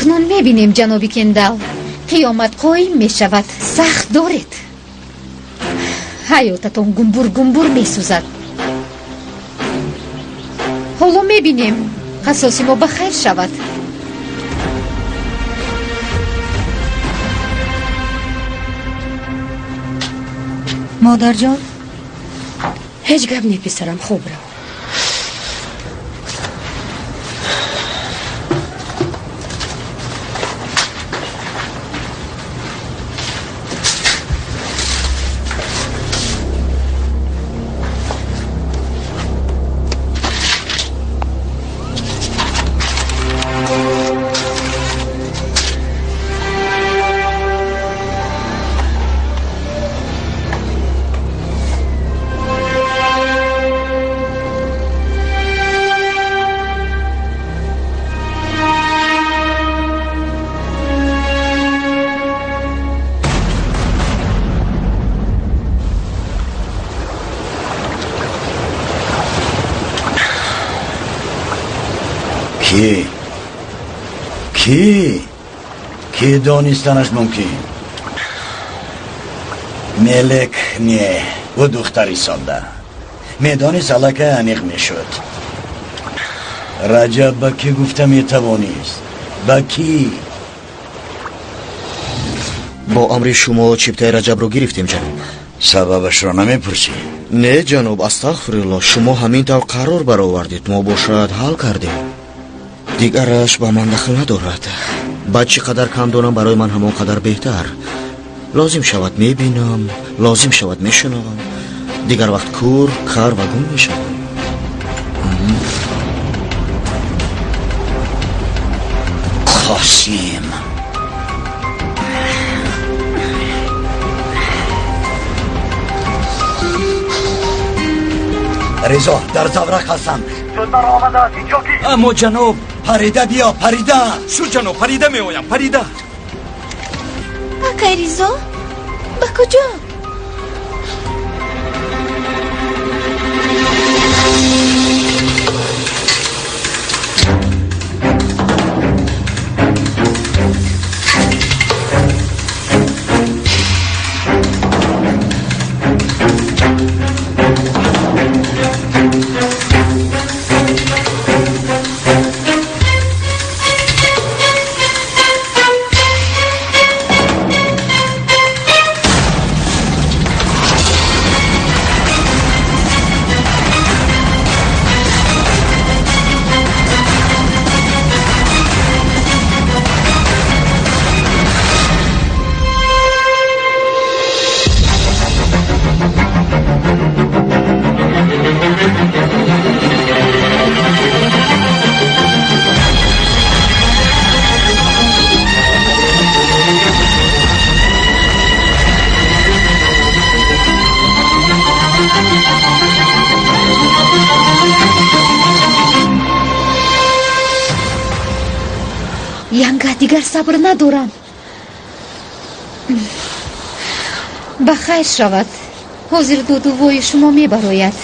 Акнун мебинем, ҷаноби Кендал, қиёмат қоим мешавад. Сахт доред. Ҳаётатон гумбур-гумбур месӯзад. Ҳоло мебинем, қасоси мо ба хайр шавад. Модарҷон, ҳеҷ гап не, писарам, хоб рав. Кӣ? Кӣ? Кӣ донистанаш мумкин? Мелек не, ӯ духтари содда. Медонист, аллакай аниқ мешуд. Раҷаб ба кӣ гуфта метавонист? Ба кӣ? Бо амри шумо чиптаи Раҷабро гирифтем, ҷаноб. Сабабашро намепурсӣ? Не, ҷаноб, астағфирулло. Шумо ҳамин тавр қарор баровардед, мо бошад ҳал кардем. Дигараш ба ман дахл надорад. Баъд чӣ қадар кам донам, барои ман ҳамон қадар беҳтар. Лозим шавад мебинам, лозим шавад мешунавам. Дигар вақт кур, кар ва гум мешавам. Қосим. Ризо, дар заврақ ҳастам. Зудтар омадааст, инҷо кист? Аммо ҷаноб, парида биё, парида. Шу ҷаноб, парида меоям, парида. Акай Ризо, ба куҷо? Янга, дигар сабр надорам. Ба хайр шавад. Ҳозир додувои шумо мебарояд.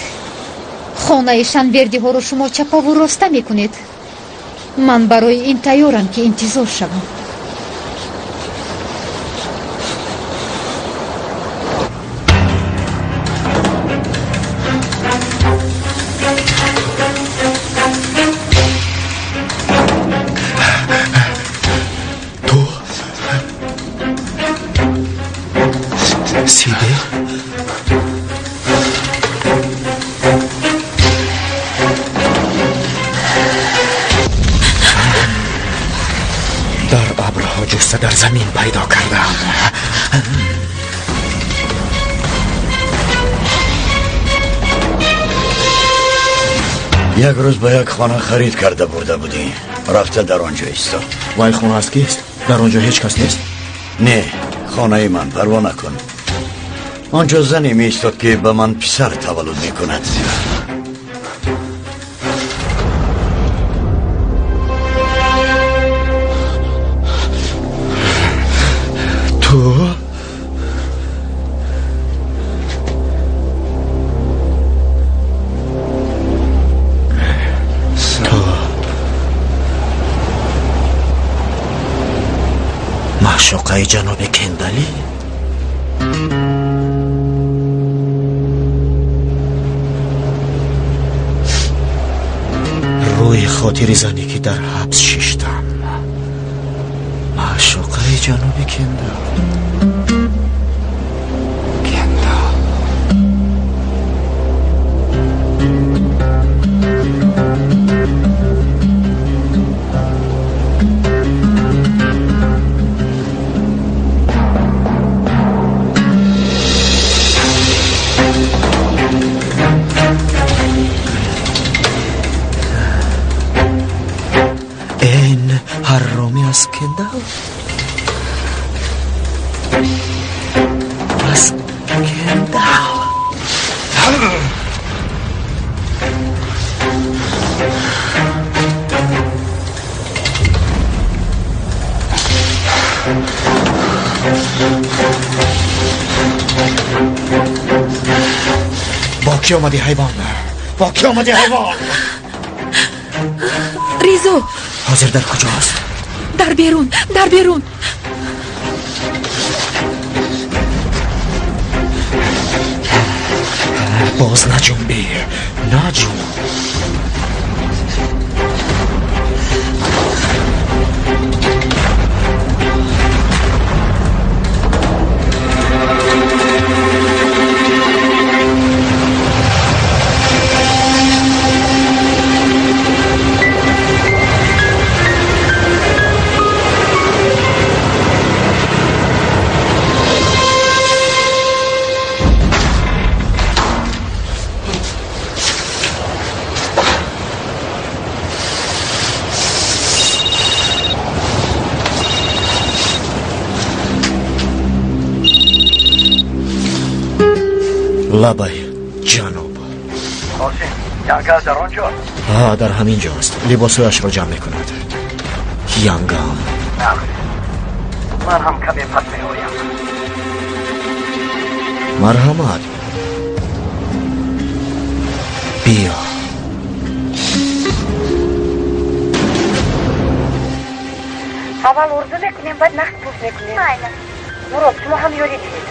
Хонаи шанбердиҳоро шумо чапаву роста мекунед. Ман барои ин тайёрам, ки интизор шавам. Ту Сибил? Дар абрҳо ҷусса дар замин пайдо кардам. Як рӯз ба як хона харид карда бурда будӣ. Рафта дар он ҷо истод. Вай хона аз кист? Дар он ҷо ҳеҷ кас нест? Не, хонаи ман, парво накун. Он ҷо зане меистод, ки ба ман писар таваллуд мекунад. Ту? Ту. Маъшуқаи ҷаноби Кендалӣ? Рӯи хотири зане ки дар ҳабс шиштам. Маъшуқаи ҷаноби Кендал. Кендал. Ин ҳаромӣ аз Кендал? Аз Кендал. Бо кӣ омадӣ, ҳайвон? Бо кӣ омадӣ, ҳайвон? Ризо! Ҳозир дар куҷо аст? Дар берун, дар берун. Боз наҷунбӣ, наҷунб. Лабай, ҷаноб. Қосим, Янга дар он ҷо? Ҳа, дар ҳамин ҷо аст. Либосҳояшро ҷамъ мекунад. Янгам. Ман ҳам каме пас меоям. Марҳамат. Биё. Аввал орзу мекунем, баъд нақд пуф мекунем. Майла. Мурод, шумо ҳам ёрӣ диҳед.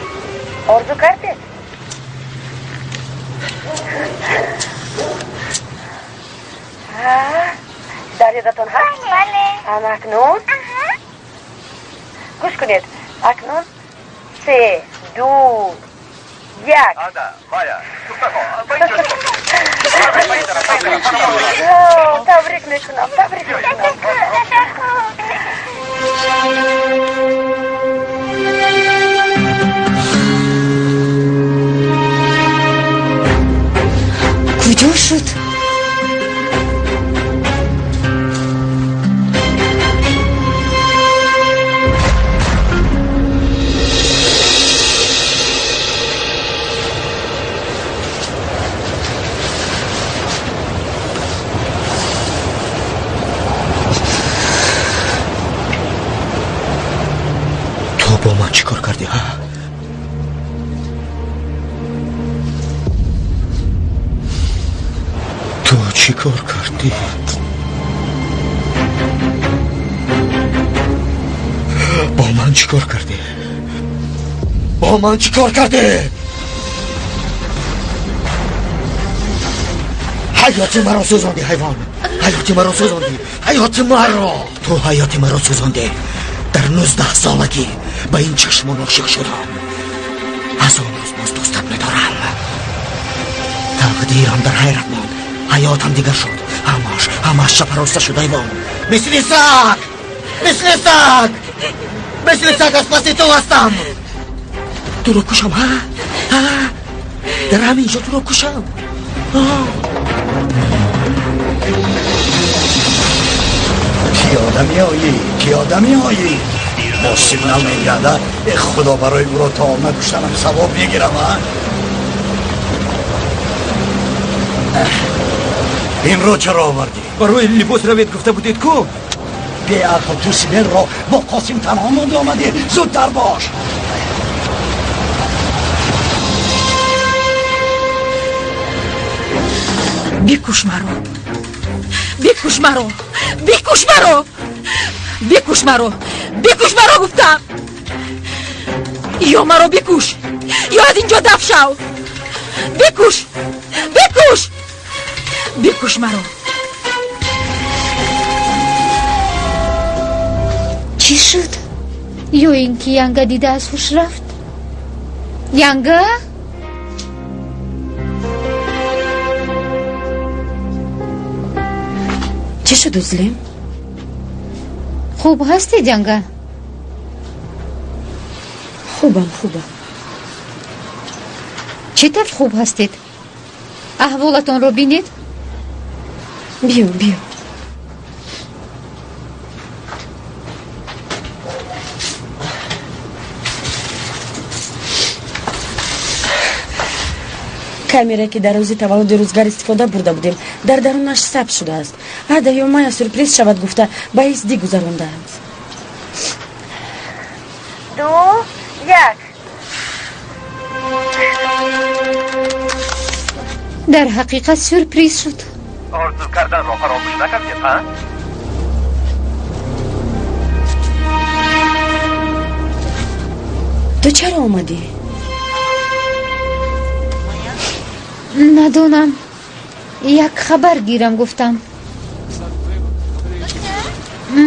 Орзу кардед? Дар ёдатон ҳаст? Бале. Ана акнун? Гӯш кунед. Акнун 3, 2, 1. Табрик мекунам, табрик мекунам. Куҷо шуд? Ту бо ман чӣ кор кардӣ, ҳа? Ту чӣ кор кардӣ? Бо ман чӣ кор кардӣ? Бо ман чӣ кор кардӣ? Ҳаёти маро сӯзондӣ, ҳайвон! Ҳаёти маро сӯзондӣ! Ҳаёти маро! Ту ҳаёти маро сӯзондӣ! Дар 19 солагӣ ба ин чашмон ошиқ шудам. Аз он рӯз боз дӯстат медорам. Тақдирам дар ҳайрат монд. Ҳаётам дигар шуд. Ҳамаш, ҳамаш чапароста шуд, ҳайвон. Мисли саг! Мисли саг! Мисли саг аз паси ту ҳастам. Туро кушам, ҳа? Ҳа? Дар ҳамин ҷо туро кушам. Пиёда меоӣ, пиёда меоӣ. Бо сигнал мегирада. Худо барои ӯро то накуштанам савоб мегирам, а? Инро чаро овардӣ? Барои либос равед гуфта будед ку? Беақл, ту Сибелро бо Қосим танҳо монда омадӣ. Зудтар бош. Бикуш маро, бикуш маро, бикуш маро. Бикуш маро, бикуш маро гуфтам. Ё маро бикуш, ё аз ин ҷо даф шав. Бикуш, бикуш, бикуш маро. Чӣ шуд? Ё ин ки Янга дида аз ҳуш рафт? Янга? Чӣ шуд, Узлем? Хуб ҳастед, Янга? Хубам, хубам. Чӣ тавр хуб ҳастед? Аҳволатонро бинед. Биё, биё. Камерае ки дар рӯзи таваллуди Рӯзгар истифода бурда будем, дар дарунаш сабт шудааст. Ада ё Майя сюрприз шавад гуфта ба ҳисди гузарондаанд. 2, 1. Дар ҳақиқат сюрприз шуд. Орзу карданро фаромӯш накардед, ҳа? Ту чаро омадӣ? Надонам, як хабар гирам гуфтам.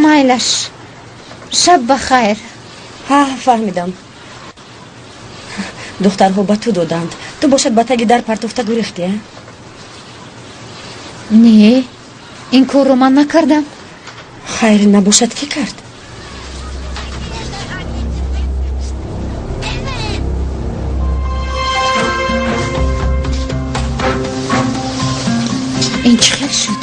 Майлаш, шаб ба хайр. Ҳа, фаҳмидам. Духтарҳо ба ту доданд. Ту бошад ба таги дар партофта гурехтӣ, а? Не, ин корро ман накардам. Хайр набошад, кӣ кард? Ин чӣ хел шуд?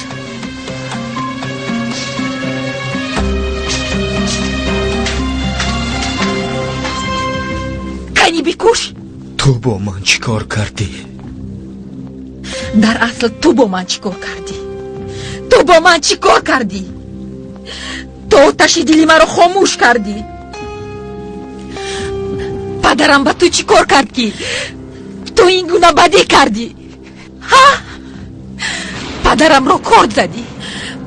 Кани бикуш! Ту бо ман чӣ кор кардӣ? Дар асл ту бо ман чӣ кор кардӣ? Ту бо ман чӣ кор кардӣ? Ту оташи дили маро хомӯш кардӣ. Падарам ба ту чӣ кор кард, ки ту ин гуна бадӣ кардӣ? Ҳа? Падарамро корд задӣ,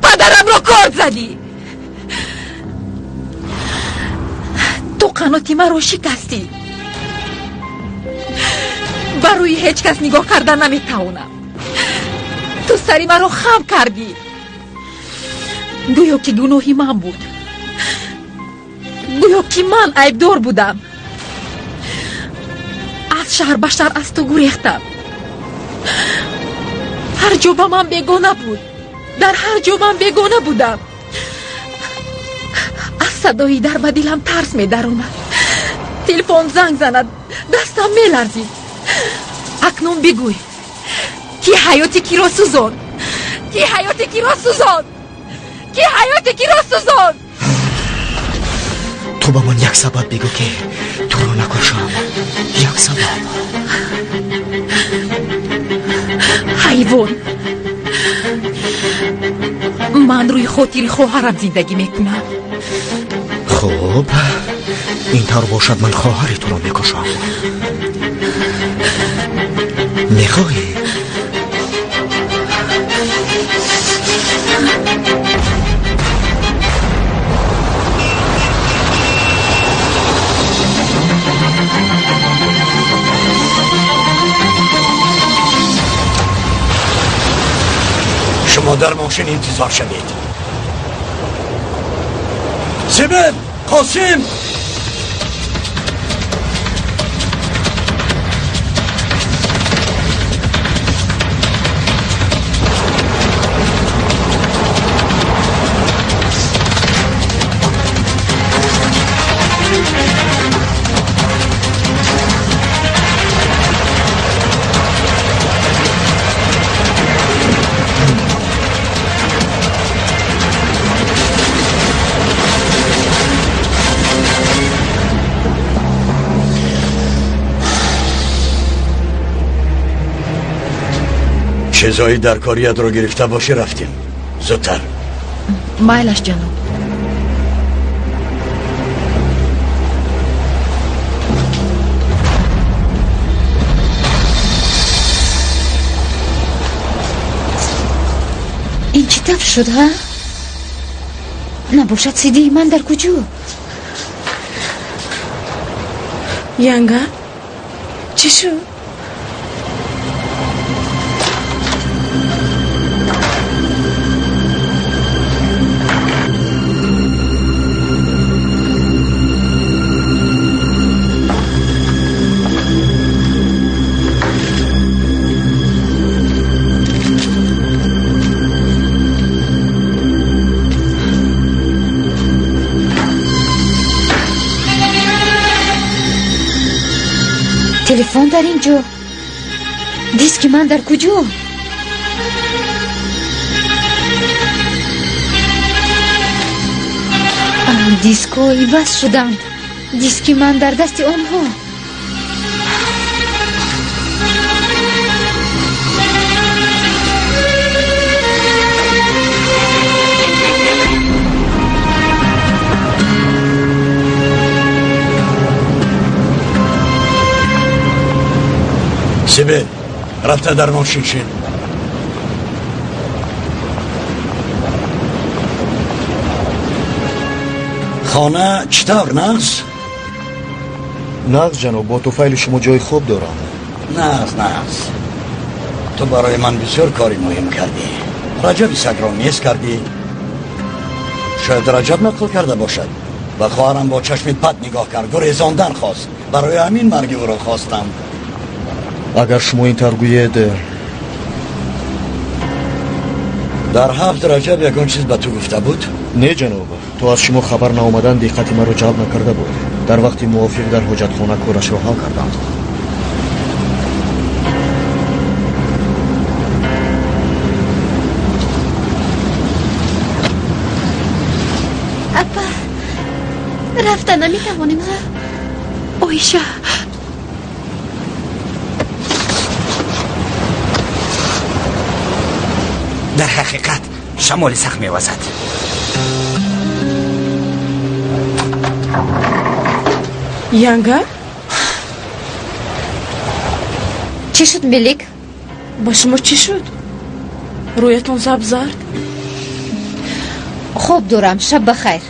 падарамро корд задӣ. Ту қаноти маро шикастӣ. Ба рӯи ҳеҷ кас нигоҳ карда наметавонам. Ту сари маро хам кардӣ, гӯё ки гуноҳи ман буд, гӯё ки ман айбдор будам. Аз шаҳр ба шаҳр аз ту гурехтам. Ҳар ҷо ба ман бегона буд, дар ҳар ҷо ман бегона будам. Аз садои дар ба дилам тарс медаромад. Телефон занг занад, дастам меларзид. Акнун бигӯй, ки ҳаёти киро сӯзонд? Ки ҳаёти киро сӯзонд? Ки ҳаёти киро сӯзонд? Ту ба ман як сабаб бигӯ, ки туро накушам. Як сабаб. Ҳайвон! Ман рӯи хотири хоҳарам зиндагӣ мекунам. Хуб, ин тавр бошад, ман хоҳари туро мекушам. Мехоҳӣ? Шумо дар мошин интизор шавед. Сибил, Қосим! чизҳои дар кориятро гирифта бошӣ, рафтем. Зудтар. Майлаш, ҷаноб. Ин чӣ тавр шуд, ҳа? Набошад, сидии ман дар куҷо? Янга, чӣ шуд? Телефон дар ин ҷо, диски ман дар куҷо? Дискҳо иваз шуданд, диски ман дар дасти онҳо. Сибил, рафта дар мошин шин. Хона чӣ тавр, нағз? Нағз, ҷаноб, бо туфайли шумо ҷои хуб дорам. Нағз, нағз. Ту барои ман бисёр кори муҳим кардӣ. Раҷаби сагро нест кардӣ. Шояд Раҷаб нақл карда бошад. Ба хоҳарам бо чашми пат нигоҳ кард, гурезондан хост. Барои ҳамин марги ӯро хостам. Агар шумо ин тавр гӯед. Дар ҳафт Раҷаб ягон чиз ба ту гуфта буд? Не, ҷаноб, то аз шумо хабар наомадан диққати маро ҷалб накарда буд. Дар вақти мувофиқ дар ҳоҷатхона корашро ҳал кардам. Апа, рафта наметавонем, ҳа? Оиша. Дар ҳақиқат шамоли сахт мевазад. Янга? Чӣ шуд, Мелик? Ба шумо чӣ шуд? Рӯятон сабзард? Хоб дорам, шаб ба хайр.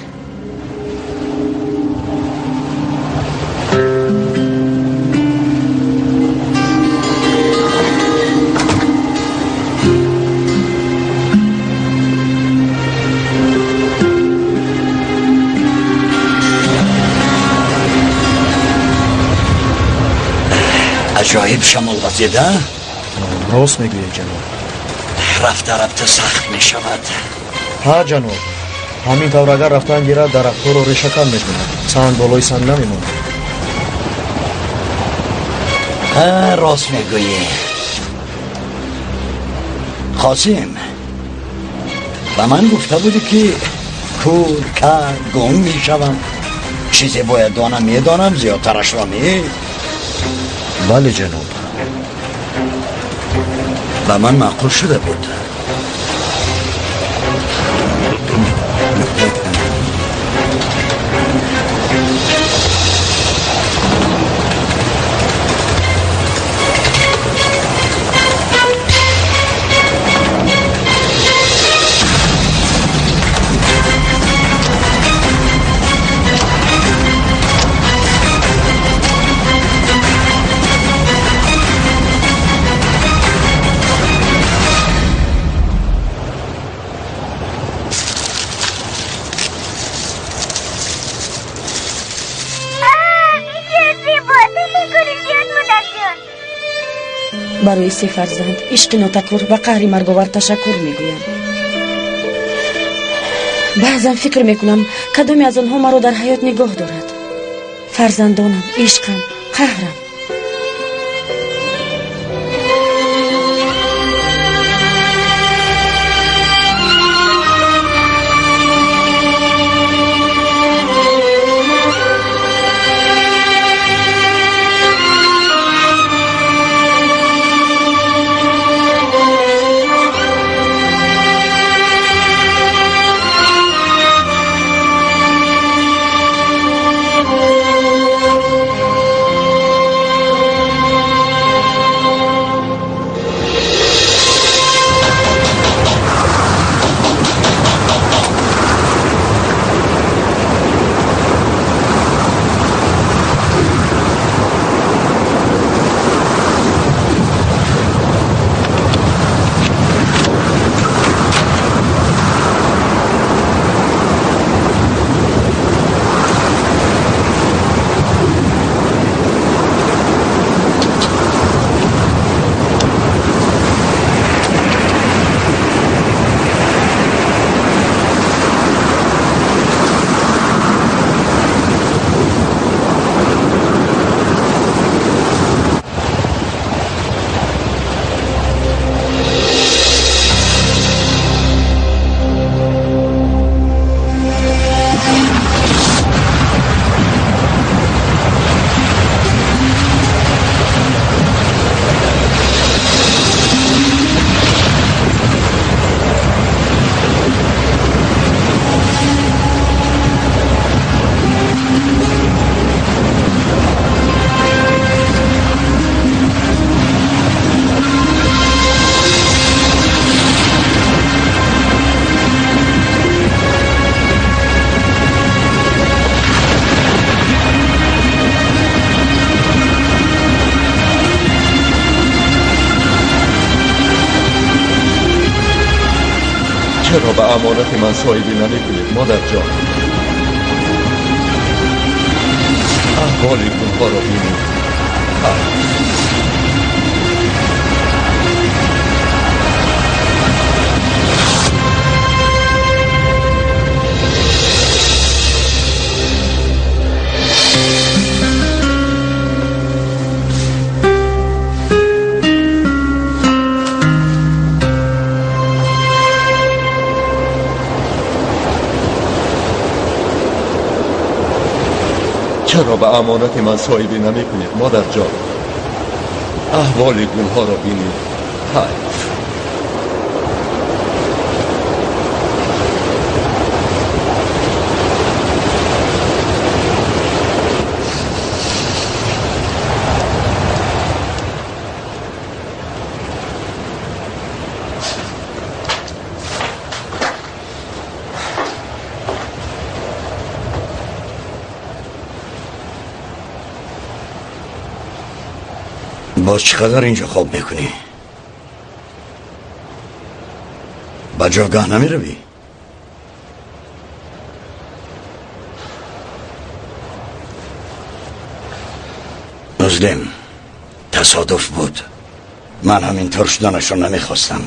Аҷоиб шамол вазида? Рост мегӯед, ҷаноб. Рафта рафта сахт мешавад. Ҳа, ҷаноб, ҳамин тавр агар рафтан гирад, дарахтҳоро решакан мекунад, санг болои санг намемонад. Ҳа, рост мегӯӣ. Қосим, ба ман гуфта будӣ, ки кур, кар, гум мешавам. Чизе бояд донам, медонам, зиёдтарашро не. Бале, ҷаноб. Ба ман маъқул шуда буд. Барои се фарзанд, ишқи нотакрор ва қаҳри марговар ташаккур мегӯям. Баъзан фикр мекунам, кадоме аз онҳо маро дар ҳаёт нигоҳ дорад. Фарзандонам, ишқам, қаҳрам. Чаро ба амонати ман соҳибӣ намекунед, модарҷон? Аҳволи гулҳоро бинед. Чаро ба амонати ман соҳибӣ намекунед, модарҷон? Аҳволи гулҳоро бинед. Ҳайф. باز چقدر اینجا خواب میکنی؟ با جاگاه نمیروی؟ مظلم تصادف بود. من همینطور شدنش رو نمیخواستم.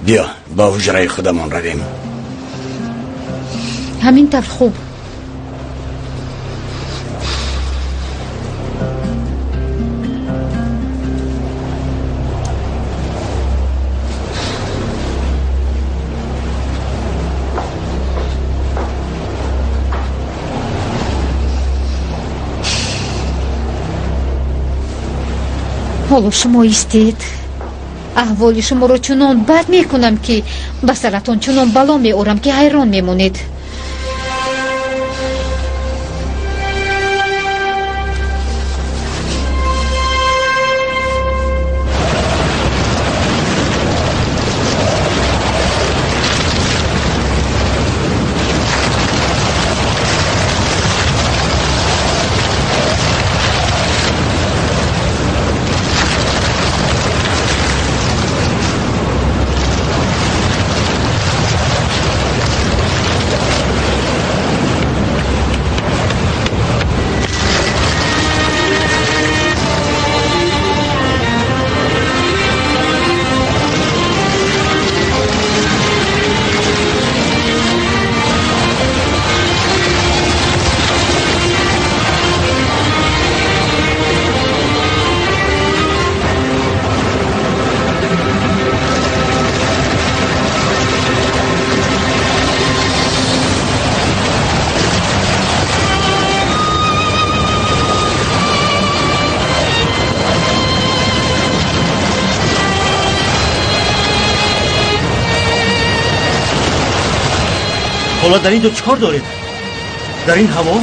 بیا با حجره خودمان رویم. همین طور خوب. Ҳоло шумо истед. Аҳволи шуморо чунон бад мекунам, ки ба саратон чунон бало меорам, ки ҳайрон мемонед. ҳоло дар ин ҷо чӣ кор доред? Дар ин ҳаво?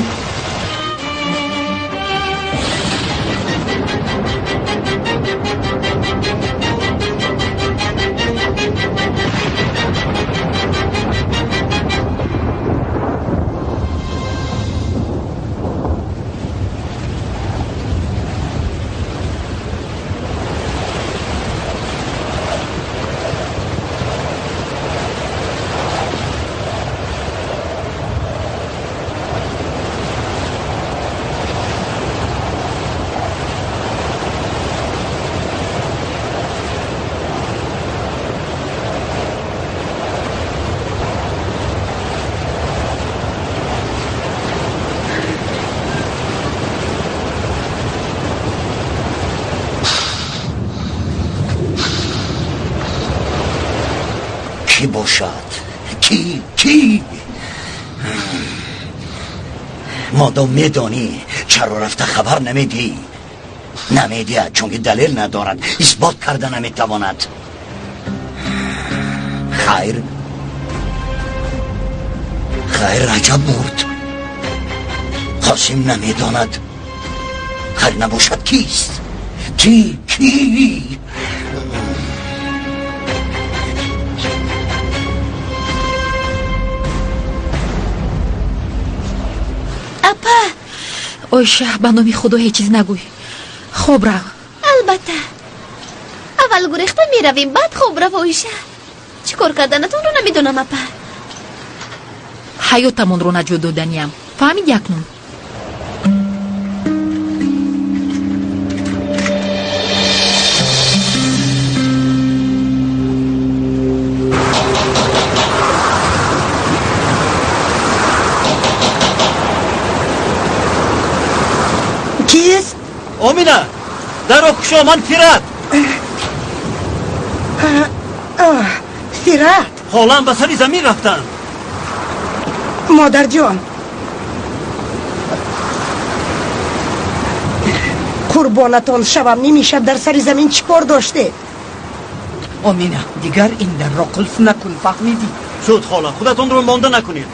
کی باشد؟ کی؟ کی؟ مادام میدانی چرا رفته خبر نمیدی؟ نمیدید چون که دلیل ندارد، اثبات کرده نمیتواند. خیر خیر، رجب مرد، قاسم نمیداند. خیر نباشد کیست؟ کی؟ کی؟ Ойша, ба номи Худо ҳеҷ чиз нагӯй. Хоб рав. Албатта, аввал гурехта меравем, баъд хоб рав, Ойша. Чӣ кор карданатонро намедонам, апа. Ҳаётамонро наҷот доданиям, фаҳмиди акнун? Кист? Омина, дарро кушо, ман Фират. Фират. Холам ба сари замин рафтанд. Модарҷон, қурбонатон шавам, ними шаб дар сари замин чӣ кор доштед? Омина, дигар ин дарро қулф накун, фаҳмидӣ? Шуд, хола, худатонро монда накунед.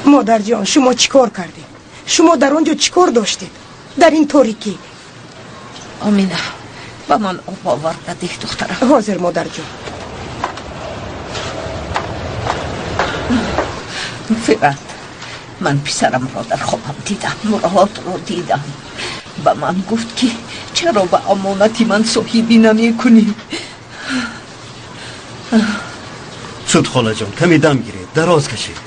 Модарҷон, шумо чӣ кор кардед? Шумо дар он ҷо чӣ кор доштед дар ин торикӣ? Омина, ба ман об оварда деҳ, духтарам. Ҳозир, модарҷон. Фират, ман писарамро дар хобам дидам, Муродро дидам. Ба ман гуфт, ки чаро ба амонати ман соҳибӣ намекунӣ? Шуд, холаҷон, каме дам гиред, дароз кашед.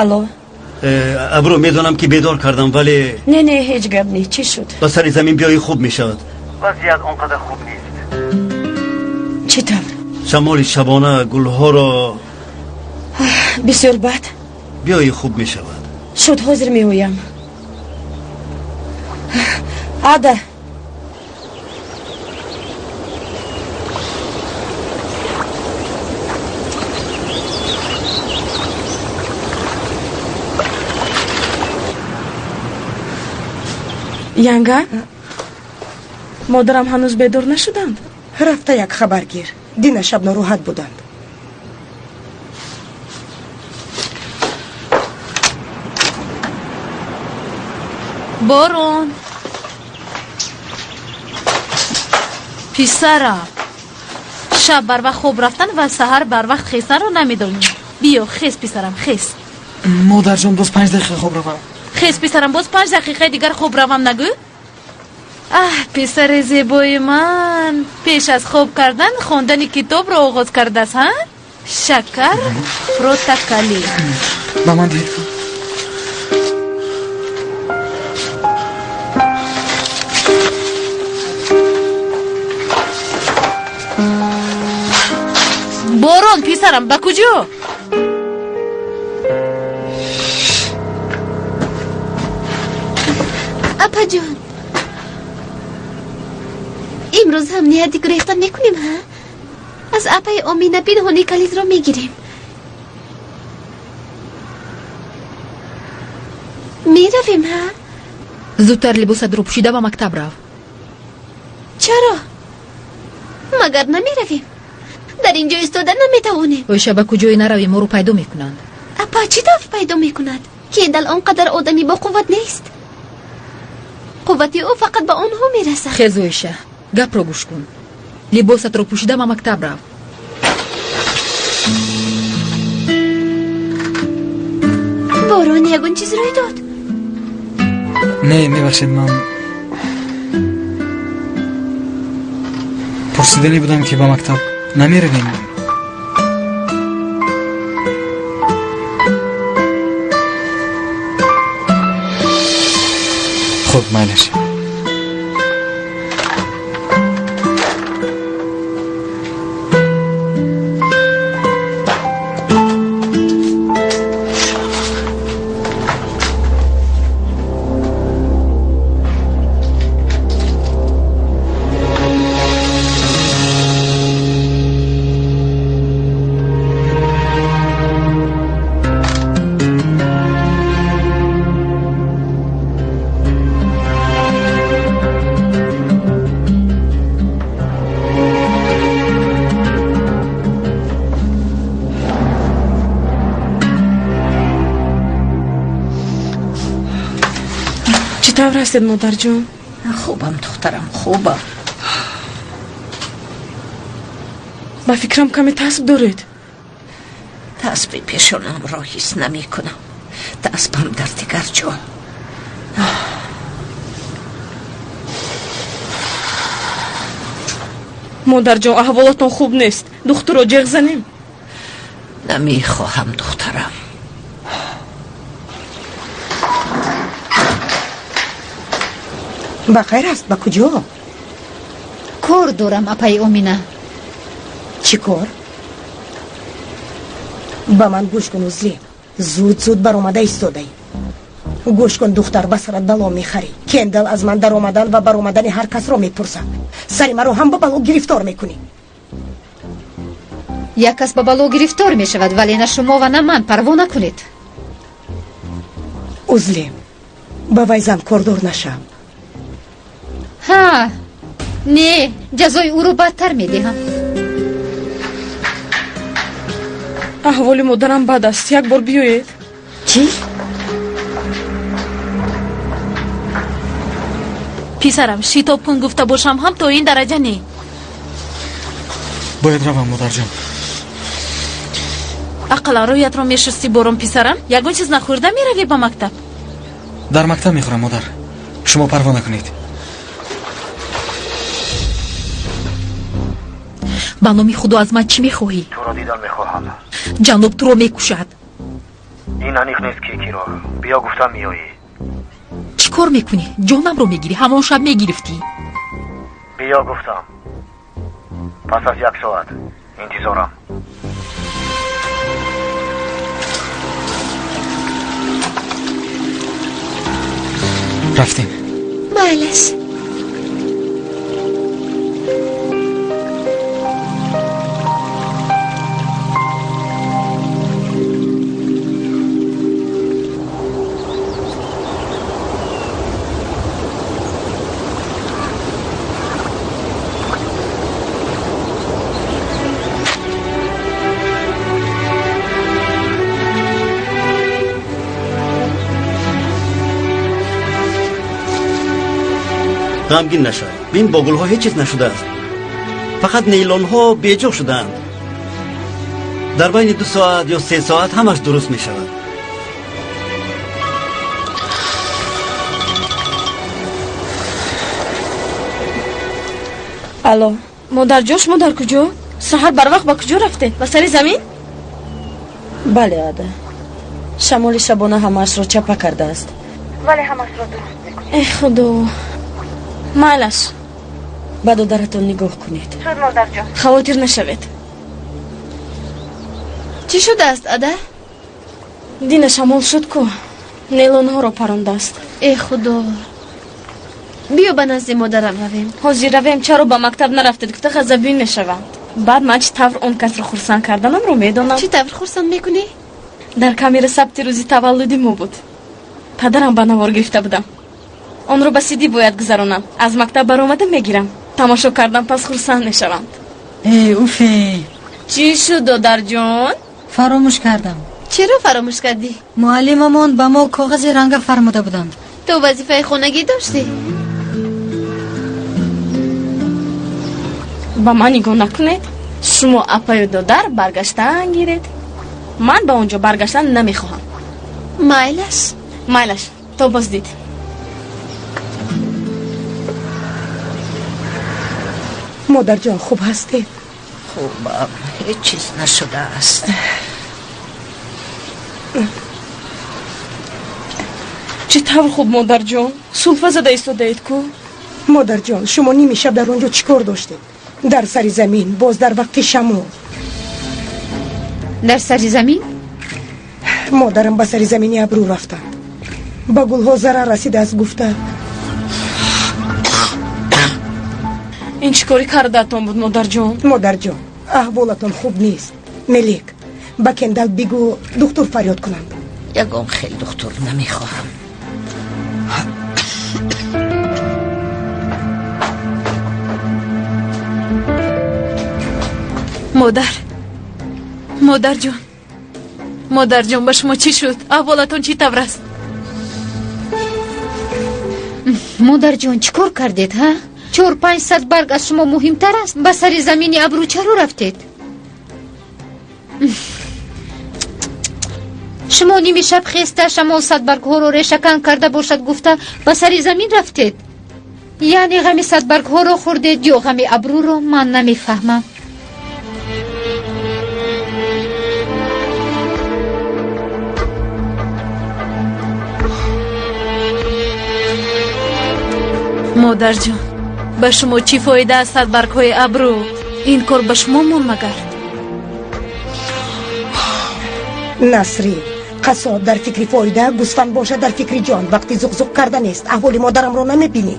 Алло. Абру, медонам, ки бедор кардам, вале Не, не, ҳеҷ гап не. Чӣ шуд? Ба сари замин биёӣ, хуб мешавад. Вазъият он қадар хуб нест. Чӣ тавр? Шамоли шабона гулҳоро. Бисёр бад. Биёӣ, хуб мешавад. Шуд, ҳозир меоям. Ада. Янга, модарам ҳанӯз бедор нашуданд? Рафта як хабар гир, дина шаб нороҳат буданд. Борон, писарам, шаб барвақт хоб рафтан ва саҳар барвақт хестанро намедонӣ. Биё, хез, писарам, хез. Модарҷон, боз 5 дақиқа хоб равам. Хез, писарам, боз 5 дақиқаи дигар хоб равам нагӯ. Аҳ, писари зебои ман пеш аз хоб кардан хондани китобро оғоз кардааст. Ҳа, Шакар Протакалӣ. Ба ман диҳед. Борон, писарам, ба куҷо? Апаҷон, имрӯз ҳам нияти гурехтан мекунем, ҳа? Аз апаи Омина пинҳонӣ калидро мегирем, меравем, ҳа? Зудтар либосатро пӯшида ба мактаб рав. Чаро? Магар намеравем? Дар ин ҷо истода наметавонем. Оиша, ба куҷое наравем, моро пайдо мекунанд. Апа, чӣ тавр пайдо мекунад? Кендал он қадар одами боқувват нест. Қуввати ӯ фақат ба онҳо мерасад. Хез, Оиша, гапро гӯш кун, либосатро пӯшида ба мактаб рав. Борон, ягон чиз рӯй дод? Не, мебахшед, ман пурсиданӣ будам, ки ба мактаб намеравем? Хуб, майлаш. Чӣ тавр ҳастед, модарҷон? Хубам, духтарам, хубам. Ба фикрам, каме тасб доред. Тасби пешонамро ҳис намекунам. Тасбам дар дигар ҷо. Модарҷон, аҳволатон хуб нест. Духтурро ҷеғ занем? Намехоҳам, духтарам. Ба хайр аст, ба куҷо? Кор дорам, апаи Омина. Чӣ кор? Ба ман гӯш кун, узлем. Зуд зуд баромада истодаӣ. Гӯш кун, духтар, ба сарат бало мехарӣ. Кендал аз ман даромадан ва баромадани ҳар касро мепурсад. Сари маро ҳам ба бало гирифтор мекунӣ. Як кас ба бало гирифтор мешавад, вале на шумо ва на ман, парво накунед. Узлем, ба вай зан кордор нашав. Ҳа, не, ҷазои ӯро бадтар медиҳам. Аҳволи модарам бад аст, як бор биёед. Чӣ? Писарам, шитоб кун гуфта бошам ҳам то ин дараҷа не. Бояд равам, модарҷон. Ақаллан рӯятро мешустӣ борон, писарам. Ягон чиз нахӯрда меравӣ ба мактаб? Дар мактаб мехӯрам, модар. Шумо парво накунед. Ба номи Худо, аз ман чӣ мехоҳӣ? Туро дидан мехоҳам. Ҷаноб туро мекушад. Ин аниқ нест, ки киро. Биё гуфтам, меоӣ. Чӣ кор мекунӣ? Ҷонамро мегирӣ, ҳамон шаб мегирифтӣ. Биё гуфтам. Пас аз як соат интизорам. Рафтем. Майлаш. Ғамгин нашав. Бин, бо гулҳо ҳеҷ чиз нашудааст. Фақат нейлонҳо беҷо шудаанд. Дар байни 2 соат ё 3 соат ҳамаш дуруст мешавад. Алло, модарҷон, шумо дар куҷо? Саҳар барвақт ба куҷо рафтед? Ба сари замин? Бале, ада. Шамоли шабона ҳамаашро чапа кардааст. Вале ҳамаашро дуруст мекунед. Э худо, майлаш. Ба додаратон нигоҳ кунед. Шуд, модарҷон. Хавотир нашавед. Чӣ шудааст, ада? Дина шамол шуд ку, нелонҳоро парондааст. Э худо, биё ба назди модарам равем. Ҳозир равем. Чаро ба мактаб нарафтед? Гуфта ғазабин мешаванд. Баъд ман чӣ тавр он касро хурсанд карданамро медонам. Чӣ тавр хурсанд мекунӣ? Дар камера сабти рӯзи таваллуди мо буд. Падарам ба навор гирифта будам. Онро ба сидӣ бояд гузаронам. Аз мактаб баромада мегирам. Тамошо кардам, пас хурсанд мешаванд. Э, уфе! Чӣ шуд, додарҷон? Фаромӯш кардам. Чаро фаромӯш кардӣ? Муаллимамон ба мо коғази ранга фармуда буданд. Ту вазифаи хонагӣ доштӣ? Ба ман нигоҳ накунед. Шумо апаю додар баргаштан гиред. Ман ба он ҷо баргаштан намехоҳам. Майлаш. Майлаш, то боздид. Модарҷон, хуб ҳастед? Хубам, ҳеҷ чиз нашудааст. Чӣ тавр хуб, модарҷон? Сулфа зада истодаед ку? Модарҷон, шумо ними шаб дар он ҷо чӣ кор доштед? Дар сари замин, боз дар вақти шамол. Дар сари замин? Модарам ба сари замини абрӯ рафтанд. Ба гулҳо зарар расидааст гуфта. Ин чӣ кори кардаатон буд, модарҷон? Модарҷон, аҳволатон хуб нест. Мелек, ба Кендал бигӯ духтур фарёд кунанд. Ягон хел духтур намехоҳам. Модар, модарҷон, модарҷон, ба шумо чӣ шуд? Аҳволатон чӣ тавр аст? Модарҷон, чӣ кор кардед, ҳа? 4-500 барг аз шумо муҳимтар аст? Ба сари замини абрӯ чаро рафтед? Шумо ними шаб хеста шамол садбаргҳоро решакан карда бошад гуфта ба сари замин рафтед? Яъне ғами садбаргҳоро хӯрдед ё ғами абрӯро, ман намефаҳмам. Модарҷон, ба шумо чӣ фоида аз садбаргҳои абрӯ? Ин кор ба шумо мон магар? Насрин, қассоб дар фикри фоида, гӯсфанд бошад дар фикри ҷон. Вақти зуқзуқ карда нест. Аҳволи модарамро намебинӣ.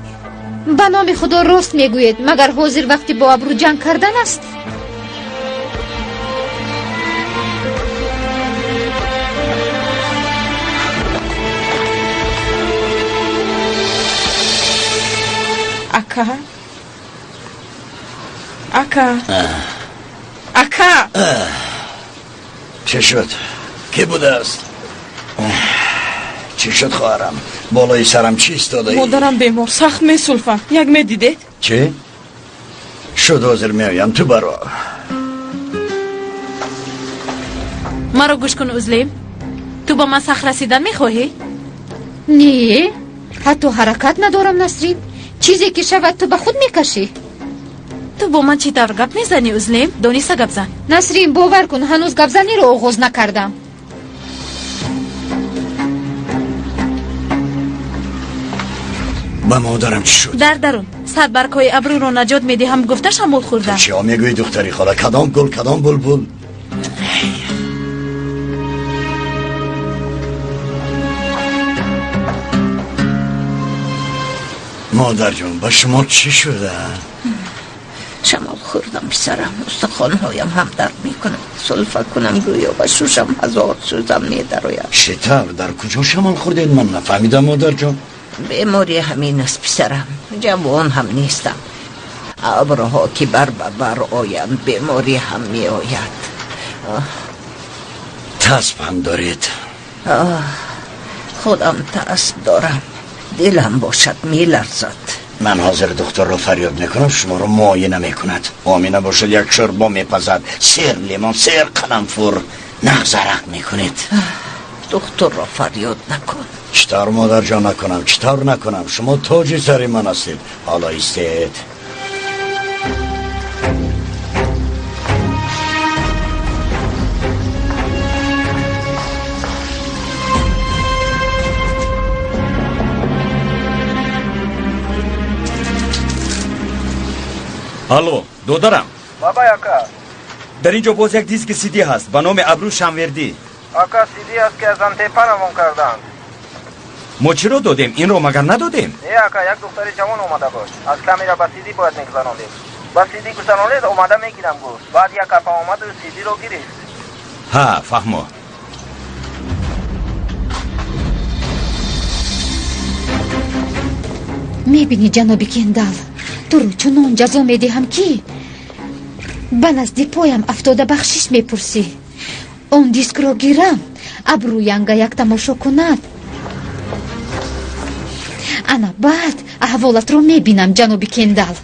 Ба номи Худо рост мегӯед, магар ҳозир вақти бо абрӯ ҷанг кардан аст? Ака, ака, ака! Чӣ шуд? Кӣ будааст? Чӣ шуд, хоҳарам? Болои сарам чӣ истодаӣ? Модарам бемор, сахт месулфам. Як медидед? Чӣ? Шуд, ҳозир меоям, ту баро. Маро гӯш кун, Узлим. Ту ба ман сахт расидан мехоҳӣ? Не, ҳатто ҳаракат надорам, Насрин. Чизе ки шавад, ту ба худ мекашӣ. Ту бо ман чӣ тавр гап мезанӣ, Узлим? Дониста гап зан. Насрин, бовар кун, ҳанӯз гапзаниро оғоз накардам. Ба модарам чӣ шуд? Дар дарун садбаргҳои абрӯро наҷот медиҳам гуфта шамол хӯрдам. Ту чиҳо мегӯӣ, духтари хола? Кадом гул, кадом булбул? Модарҷон, ба шумо чӣ шуда? Шамол хӯрдам, писарам. Устухонҳоям ҳам дард мекунад. Сулфа кунам гӯё ба шушам ҳазор сӯзам медарояд. Чӣ тавр? Дар куҷо шамол хӯрдед? Ман нафаҳмидам, модарҷон. Беморӣ ҳамин аст, писарам. Ҷавон ҳам нестам. Абрҳо ки бар ба бар оянд, беморӣ ҳам меояд. Тасб ҳам доред? Худам тасб дорам. Дилам бошад меларзад. Ман ҳозир духтурро фарёд мекунам, шуморо муоина мекунад. Омина бошад, як шӯрбо мепазад. Сер лимон, сер қаламфур. Нағз арақ мекунед. Духтурро фарёд накун. Чӣ тавр, модарҷон, накунам? Чӣ тавр накунам? Шумо тоҷи сари ман ҳастед. Ҳоло истед. Алло, додарам. Бабай, ака. Дар ин ҷо боз як диски сиди ҳаст ба номи Абрӯ Шамвердӣ. Ака, сиди аст ки аз Антепа равон карданд. Мо чиро додем? Инро магар надодем? Не, ака, як духтари ҷавон омада буд. Аз камера ба сиди бояд мегузарондем. Ба сиди гузаронед, омада мегирам гуфт. Баъд як апа омаду сидиро гирифт. Ҳа, фаҳмо. Мебинӣ, ҷаноби Кендал, туро чунон ҷазо медиҳам, ки ба назди поям афтода бахшиш мепурсӣ. Он дискро гирам, абрӯянга як тамошо кунад. Ана баъд аҳволатро мебинам, ҷаноби Кендал.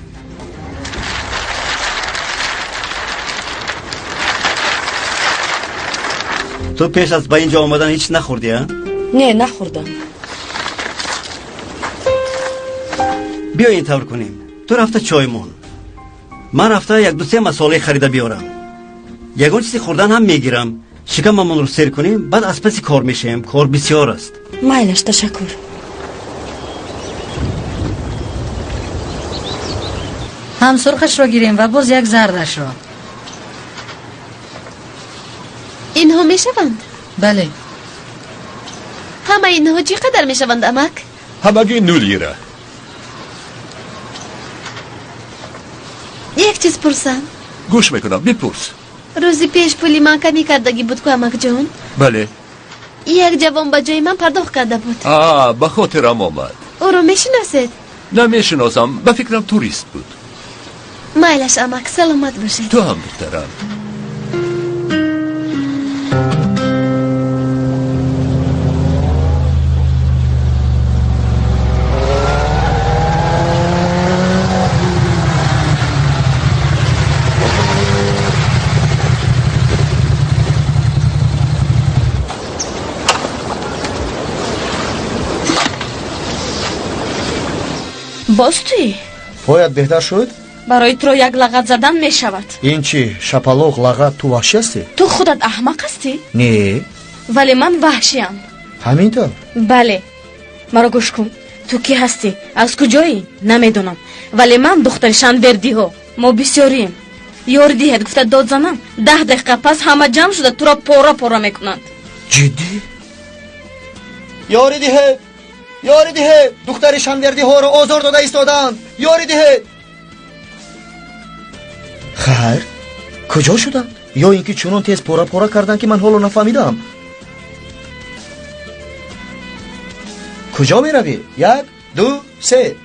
Ту пеш аз ба ин ҷо омадан ҳеҷ нахӯрдӣ, а? Не, нахӯрдам. Биё ин тавр кунем. Ту рафта чой мон. Ман рафта як ду се масолаи харида биёрам. Ягон чизи хӯрдан ҳам мегирам. Шикамамонро сер кунем, баъд аз паси кор мешавем. Кор бисёр аст. Майлаш, ташаккур. Ҳам сурхашро гирем ва боз як зардашро. Инҳо мешаванд? Бале. Ҳама инҳо чӣ қадар мешаванд, амак? Ҳамагӣ 0 лира. Як чиз пурсам. Гӯш мекунам, бипурс. Рӯзи пеш пули ман камӣ кардагӣ буд ку, амакҷон? Бале. Як ҷавон ба ҷои ман пардохт карда буд. А, ба хотирам омад. Ӯро мешиносед? Намешиносам, ба фикрам турист буд. Майлаш, амак, саломат бошед. Ту ҳам, духтарам. Боз туӣ? Поят беҳтар шуд? Барои туро як лағат задан мешавад. Ин чӣ? Шапалоқ, лағат, ту ваҳшӣ ҳастӣ? Ту худат аҳмақ ҳастӣ? Не. Вале ман ваҳшиам. Ҳамин тавр? Бале. Маро гӯш кун. Ту кӣ ҳастӣ? Аз куҷоӣ? Намедонам. Вале ман духтари Шанвердиҳо. Мо бисёрием. Ёрӣ диҳед гуфта дод занам, 10 дақиқа пас ҳама ҷамъ шуда туро пора пора мекунанд. Ҷиддӣ? Ёрӣ диҳед! Ёрӣ диҳед! Духтари Шанвердиҳоро озор дода истодаанд! Ёрӣ диҳед! Хайр, куҷо шуданд? Ё ин ки чунон тез пора пора карданд, ки ман ҳоло нафаҳмидаам. Куҷо меравӣ? 1, 2, 3.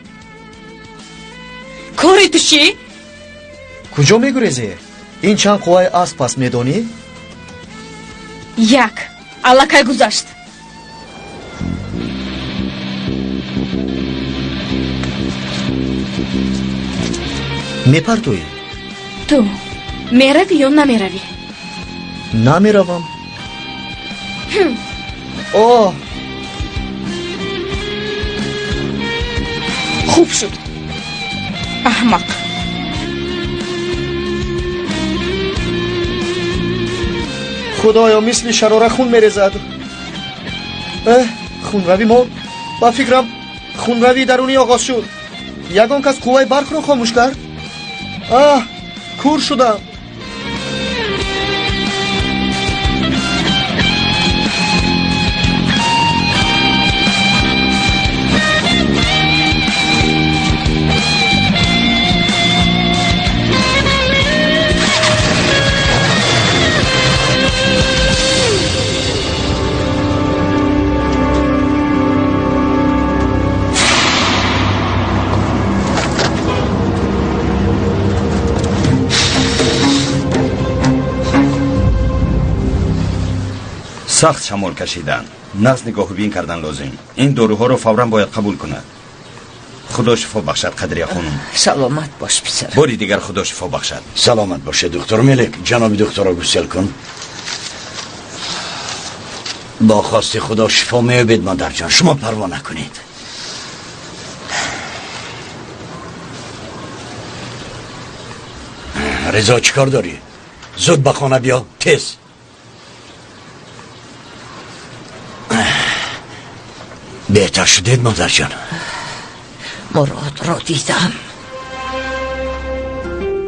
Кори ту чӣ? Куҷо мегурезӣ? Ин чанд қувваи асп аст, медонӣ? 1. Аллакай гузашт. Мепартоӣ? Ту меравӣ ё намеравӣ? Намеравам. Оҳ! Хуб шуд. Аҳмақ. Худоё, мисли шарора хун мерезад. Эҳ, хунравӣ мо ба фикрам хунравии дарунӣ оғоз шуд. Ягон кас қувваи барқро хомӯш кард? Аҳ, кур шудам. Сахт шамол кашидан, нағз нигоҳубин кардан лозим. Ин доруҳоро фавран бояд қабул кунад. Худо шифо бахшад, Қадрия хонум. Саломат бош, писарам. Бори дигар Худо шифо бахшад. Саломат бошед, доктор Мелек. Ҷаноби докторро гусел кун. Бо хости Худо шифо меёбед, модарҷон. Шумо парво накунед. Ризо, чӣ кор дорӣ? Зуд ба хона биё, тез. Беҳтар шудед, модарҷон? Муродро дидам.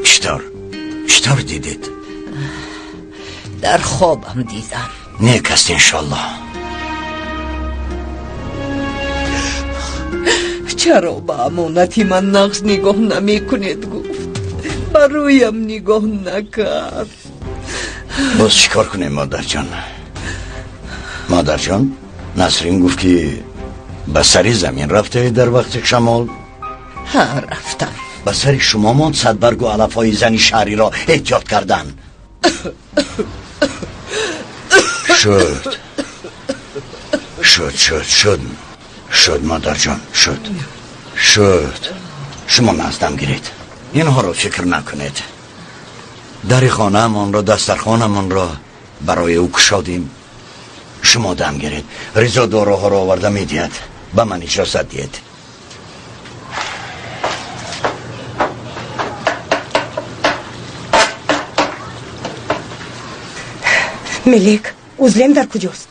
Чӣ тавр? Чӣ тавр дидед? Дар хобам дидам. Нек аст, иншоаллоҳ. Чаро ба амонати ман нағз нигоҳ намекунед, гуфт. Ба рӯям нигоҳ накард. Боз чӣ кор кунем, модарҷон? Модарҷон, Насрин гуфт, ки ба сари замин рафтаед дар вақти шамол? Ҳа, рафтам. Ба сари шумо монд садбаргу алафҳои зани шаҳриро эҳтиёт кардан. Шуд. Шуд, шуд, шуд. Шуд, модарҷон, шуд. Шуд. Шумо наздам гиред. Инҳоро фикр накунед. Дари хонаамонро, дастархонамонро барои ӯ кушодем. Шумо дам гиред. Ризо доруҳоро оварда медиҳад. Ба ман иҷозат диҳед. Мелек, узлем дар куҷост?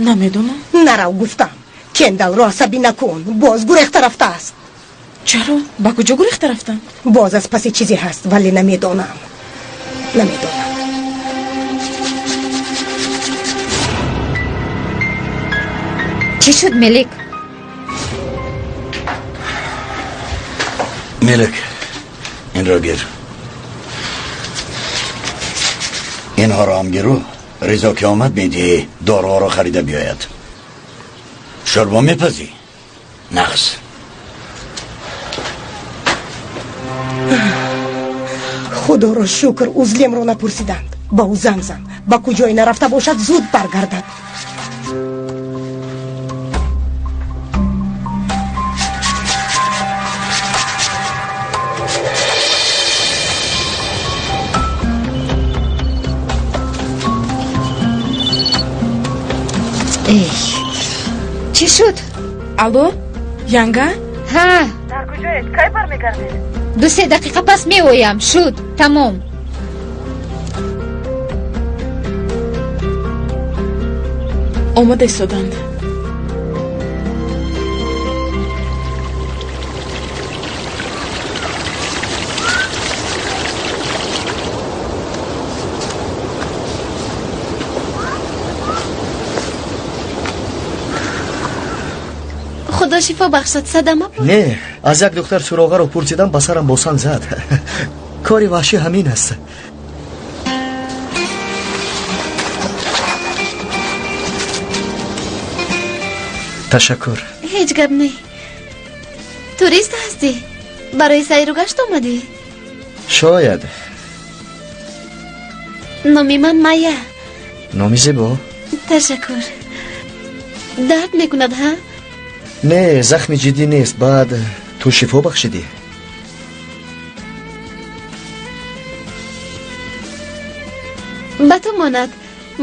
Намедонам. Нарав, гуфтам. Кендалро асабӣ накун. Боз гурехта рафтааст. Чаро? Ба куҷо гурехта рафтанд? Боз аз паси чизе ҳаст, вале намедонам, намедонам. Чӣ шуд, Мелик? Мелик, инро гир, инҳоро ҳам гиру Ризо ки омад медиҳӣ, доруҳоро харида биёяд. Шӯрбо мепазӣ? Нағз. Худоро шукр, Узлемро напурсиданд. Ба ӯ занг зан, ба куҷое нарафта бошад, зуд баргардад. Эй, чӣ шуд? Алло, янга? Ҳа. Дар куҷоед? Кай бармегардед? 2-3 дақиқа пас меоям. Шуд, тамом. Омада истоданд. Худо шифо бахшад, садама буд? Не, аз як духтар суроғаро пурсидам, ба сарам бо санг зад. Кори ваҳшӣ ҳамин аст. Ташаккур. Ҳеҷ гап не. Турист ҳастӣ? Барои сайру гашт омадӣ? Шояд. Номи ман Майя. Номи зебо. Ташаккур. Дард мекунад, ҳа? Не, захми ҷиддӣ нест. Баъд ту шифо бахшидӣ. Ба ту монад,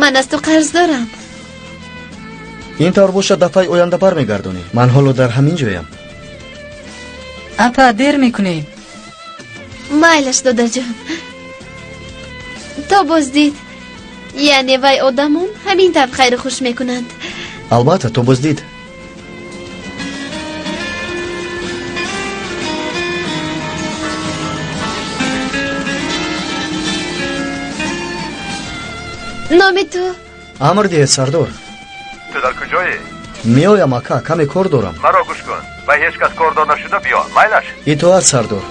ман аз ту қарз дорам. Ин тавр бошад, дафъаи оянда бармегардонӣ. Ман ҳоло дар ҳамин ҷоям. Апа, дер мекунем. Майлаш, додарҷон, то боздид. Яъне вай одамон ҳамин тавр хайру хуш мекунанд. Албатта, то боздид. Номи ту? Амр диҳед, сардор. Ту дар куҷоӣ? Меоям, ака, каме кор дорам. Маро гӯш кун, ба ҳеҷ кас кордор нашуда биё, майлаш? Итоат, сардор.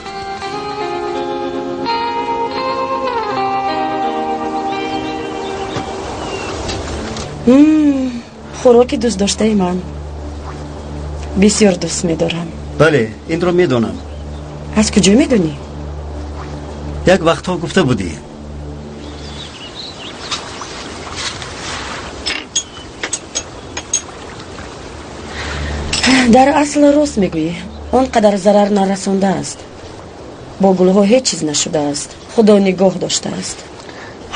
Хӯроки дӯстдоштаи ман. Бисёр дӯст медорам. Бале, инро медонам. Аз куҷо медонӣ? Як вақтҳо гуфта будӣ. Дар асл рост мегӯӣ, он қадар зарар нарасондааст. Бо гулҳо ҳеҷ чиз нашудааст. Худо нигоҳ доштааст.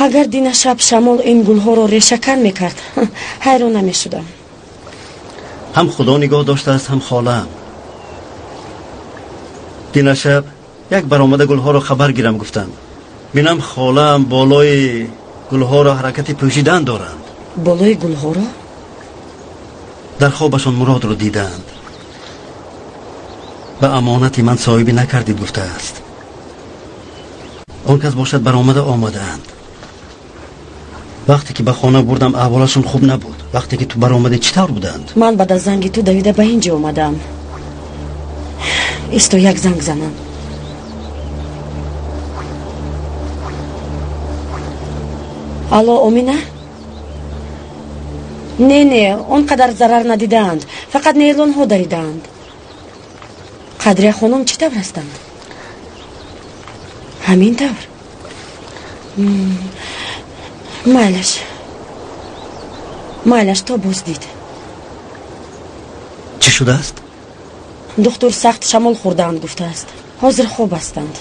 Агар дина шаб шамол ин гулҳоро решакан мекард, ҳайрон намешудам. Ҳам Худо нигоҳ доштааст, ҳам холаам. Дина шаб як баромада гулҳоро хабар гирам гуфтам. Бинам холаам болои гулҳоро ҳаракати пӯшидан доранд. Болои гулҳоро? Дар хобашон Муродро дидаанд. Ба амонати ман соҳибӣ накардид гуфтааст. Он кас бошад баромада омадаанд. Вақте ки ба хона бурдам, аҳволашон хуб набуд. Вақте ки ту баромадӣ, чӣ тавр буданд? Ман баъд аз занги ту давида ба ин ҷо омадам. Исто, як занг занам. Алло, Омина? Не, не, он қадар зарар надидаанд, фақат нейлонҳо даридаанд. Қадрия хонум чӣ тавр ҳастанд? Ҳамин тавр? Майлаш, майлаш, то боздид. Чӣ шудааст? Духтур сахт шамол хӯрдаанд гуфтааст. Ҳозир хоб ҳастанд.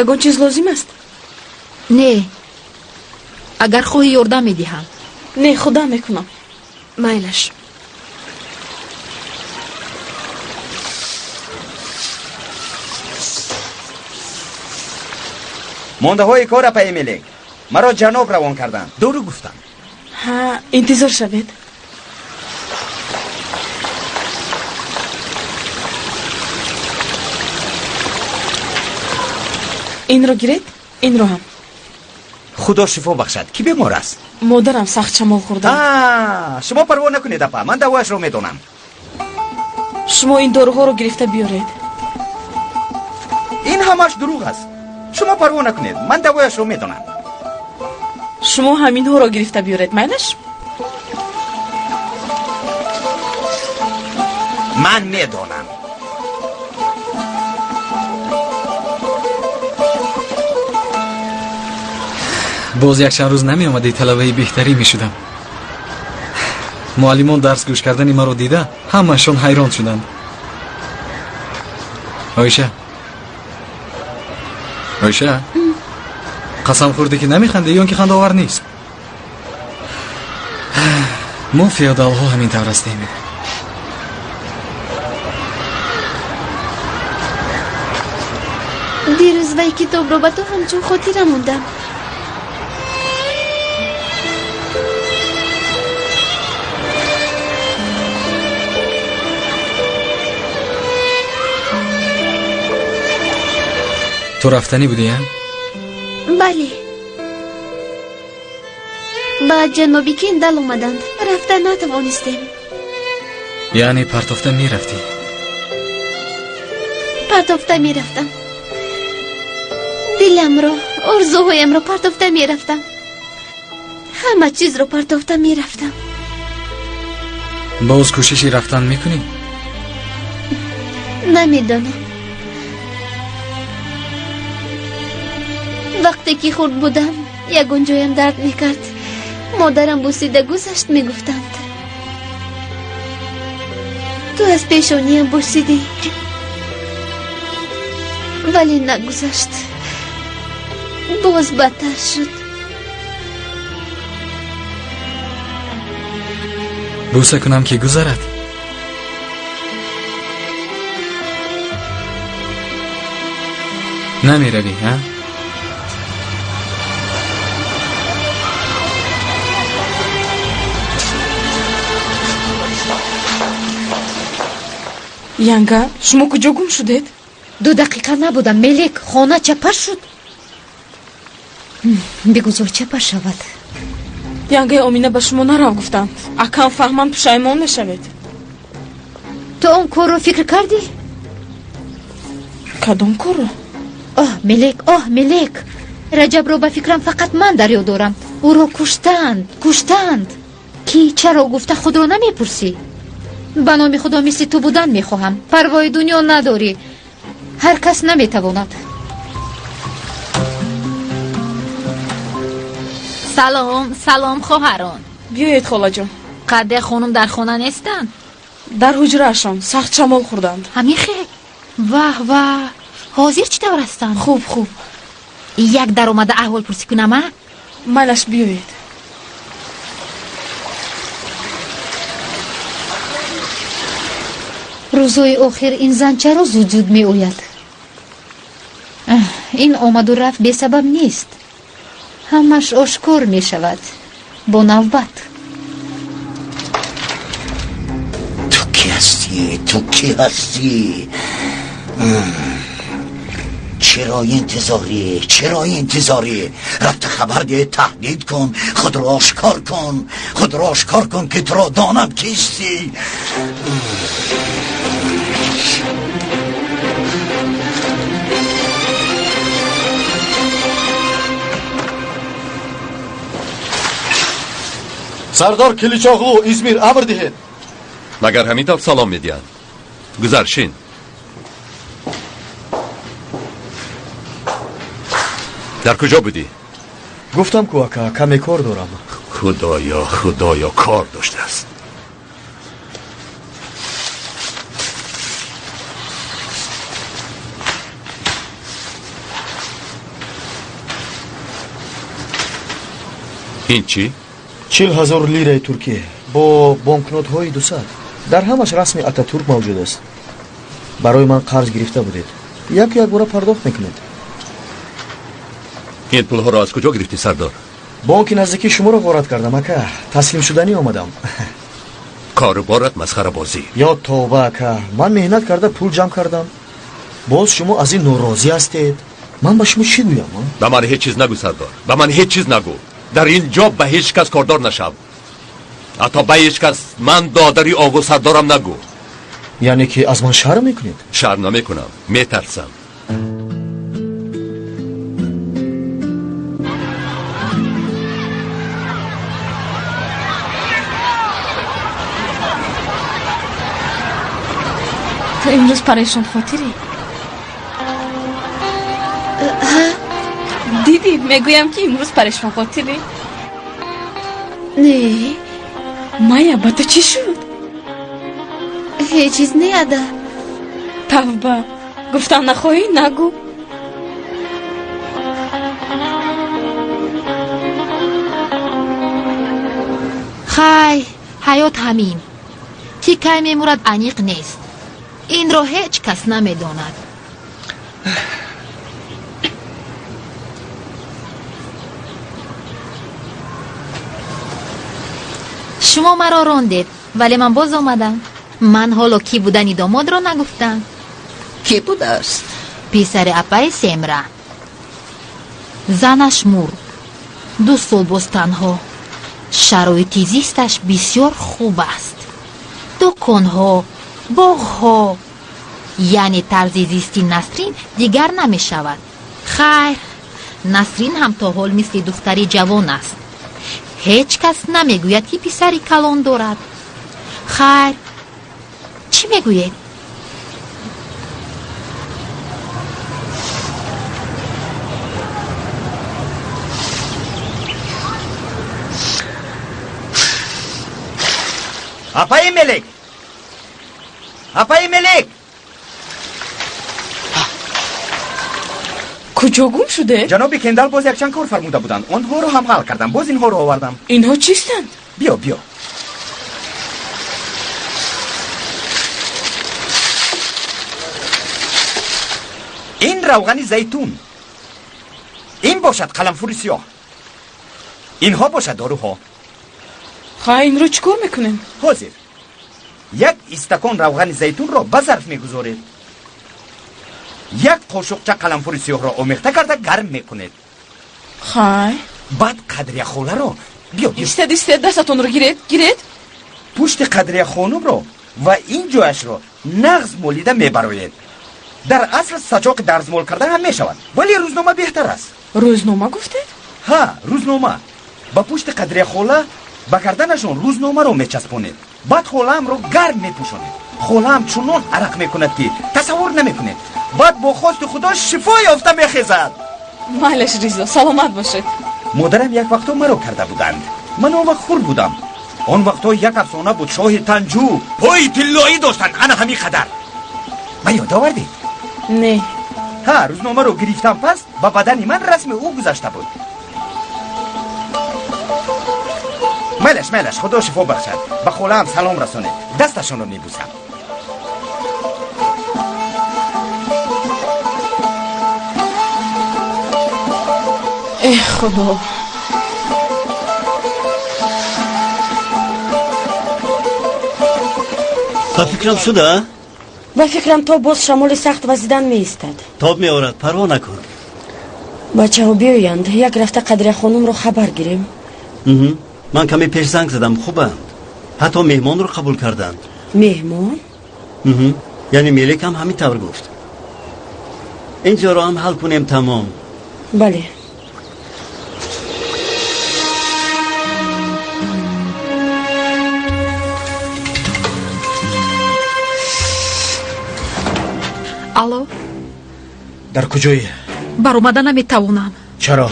Ягон чиз лозим аст? Не, агар хоҳӣ ёрдам медиҳам. Не, худам мекунам. Майлаш. Мондаҳои кор, апаи Мелек. Маро ҷаноб равон карданд. Дору гуфтам. Ҳа, интизор шавед. Инро гиред, инро ҳам. Худо шифо бахшад. Кӣ бемор аст? Модарам сахт шамол хӯрданд. Шумо парво накунед, апа, ман давояшро медонам. Шумо ин доруҳоро гирифта биёред. Ин ҳамаш дурӯғ аст. Шумо парво накунед, ман давояшро медонам. Шумо ҳаминҳоро гирифта биёред, майлаш? Ман медонам. Боз якчанд рӯз намеомадӣ, талабаи беҳтарӣ мешудам. Муаллимон дарс гӯш кардани маро дида, ҳамаашон ҳайрон шуданд. Оиша, Оиша, қасам хӯрдӣ, ки намехандӣ, ё он ки хандаовар нест? Мо феодалҳо ҳамин тавр ҳастем. Дирӯз вай китобро ба ту ҳамчун хотира мондам. Ту рафтанӣ будӣ, а? Бале. Баъд ҷаноби Кендал омаданд. Рафта натавонистем. Яъне партофта мерафтӣ? Партофта мерафтам. Диламро, орзуҳоямро партофта мерафтам. Ҳама чизро партофта мерафтам. Боз кӯшиши рафтан мекунӣ? Намедонам. Вақте ки хурд будам, ягон ҷоям дард мекард, модарам бусида гузашт мегуфтанд. Ту аз пешониям бусидӣ, вале нагузашт, боз бадтар шуд. Бӯса кунам, ки гузарад? Намеравӣ, а? Янга, шумо куҷо гум шудед? 2 дақиқа набудам, Мелек, хона чапа шуд. Бигузор чапа шавад. Янгаи Омина ба шумо нарав гуфтанд. Акам фаҳмам, пушаймон мешавед. Ту он корро фикр кардӣ? Кадом корро? Оҳ, Мелек, оҳ, Мелек, Раҷабро ба фикрам фақат ман дар ёд дорам. Ӯро куштанд, куштанд. Ки чаро гуфта худро намепурсӣ? Ба номи Худо мисли ту будан мехоҳам. Парвои дунё надорӣ. Ҳар кас наметавонад. Салом, салом, хоҳарон. Биёед, холаҷон. Қадре хонум дар хона нестанд? Дар ҳуҷраашон сахт шамол хӯрданд. Ҳамин хел? Ваҳ, ваҳ, ҳозир чӣ тавр ҳастанд? Хуб, хуб. Як даромада аҳволпурсӣ кунам, а? Майлаш, биёед. Рӯзҳои охир ин зан чаро зуд-зуд меояд? Ин омаду рафт бесабаб нест. Ҳамаш ошкор мешавад бо навбат. Ту кӣ ҳастӣ? Ту кӣ ҳастӣ? Чаро интизорӣ? Чаро интизорӣ? Рафта хабар деҳ, таҳдид кун, худро ошкор кун, худро ошкор кун, ки туро донам кистӣ. Сардор Киличоғлу, Измир, амр диҳед. Магар ҳамин тавр салом медиҳанд? Гузар, шин. Дар куҷо будӣ? Гуфтам ку, ака, каме кор дорам. Худоё, худоё, кор доштааст. Ин чӣ? 40 000 лираи Туркия бо бонкнотҳои 200. Дар ҳамаш расми Ататурк мавҷуд аст. Барои ман қарз гирифта будед, яку якбора пардохт мекунед. Ин пулҳоро аз куҷо гирифтӣ, сардор? Бонки наздикии шуморо ғорат кардам, ака. Таслим шуданӣ омадам. Коруборат масхарабозӣ. Ё тавба, ака, ман меҳнат карда пул ҷамъ кардам. Боз шумо аз ин норозӣ ҳастед. Ман ба шумо чӣ гӯям? Ба ман ҳеҷ чиз нагӯ, сардор, ба ман ҳеҷ чиз нагӯ. Дар ин ҷо ба ҳеҷ кас кордор нашав. Ҳатто ба ҳеҷ кас ман додари оғу сардорам нагӯ. Яъне ки аз ман шарм мекунед? Шарм намекунам, метарсам. Ту имрӯз парешонхотирӣ? Дидӣ, мегӯям ки имрӯз парешонхотирӣ. Не. Майя, ба ту чӣ шуд? Ҳеҷ чиз не, ада. Тавба, гуфтан нахоҳӣ, нагӯ. Хай, ҳаёт ҳамин. Ки кай мемурад, аниқ нест. Инро ҳеҷ кас намедонад. Шумо маро рондед, вале ман боз омадам. Ман ҳоло кӣ будани домодро нагуфтам. Кӣ будааст? Писари апаи Семра. Занаш мурд. 2 сол боз танҳо. Шароити зисташ бисёр хуб аст. Дуконҳо, боғҳо, яъне тарзи зисти Насрин дигар намешавад. Хайр, Насрин ҳам то ҳол мисли духтари ҷавон аст. Ҳеҷ кас намегӯяд, ки писари калон дорад. Хайр, чӣ мегӯед? Апаи Мелек! Апаи Мелек! Куҷо гум шуде? Ҷаноби Кендал боз якчанд кор фармуда буданд. Онҳоро ҳам ҳал кардам. Боз инҳоро овардам. Инҳо чистанд? Биё, биё. Ин равғани зайтун. Ин бошад қаламфури сиёҳ. Инҳо бошад доруҳо. Хай, инро чӣ кор мекунем? Ҳозир. Як истакон равғани зайтунро ба зарф мегузоред. Як қошуқча қаламфури сиёҳро омехта карда гарм мекунед. Хай. Баъд Қадрия холаро биё, биё. Истед, истед, дастатонро гиред, гиред. Пушти Қадрия хонумро ва ин ҷояшро нағз молида мебароед. Дар асл сачоқи дарзмол кардан ҳам мешавад, вале рӯзнома беҳтар аст. Рӯзнома гуфтед? Ҳа, рӯзнома. Ба пушти Қадрия хола ба гарданашон рӯзномаро мечаспонед. Баъд холаамро гарм мепӯшонед. Холаам чунон арақ мекунад, ки тасаввур намекунед. Баъд бо хости Худо шифо ёфта мехезад. Майлаш, Ризо, саломат бошед. Модарам як вақтҳо маро карда буданд. Ман он вақт хурд будам. Он вақтҳо як афсона буд, шоҳи Танҷу пои тиллоӣ доштанд, ана ҳамин қадар. Ба ёд овардед? Не. Ҳа, рӯзномаро гирифтам, пас ба бадани ман расми ӯ гузашта буд. Майлаш, майлаш, Худо шифо бахшад. Ба холаам салом расонед. Дасташонро мебӯсам. Эх, Худо. Ба фикрам шуда? Ба фикрам то боз шамоли сахт вазидан меистад. Тоб меорад, парво накун. Бачаҳо биёянд, як рафта Қадрия хонумро хабар гирем. Ман каме пеш занг задам, хубанд. Ҳатто меҳмонро қабул карданд. Меҳмон? Яъне Мелек ҳам ҳамин тавр гуфт. Ин ҷоро ҳам ҳал кунем, тамом. Бале. Алло? Дар куҷоӣ? Баромада наметавонам. Чаро?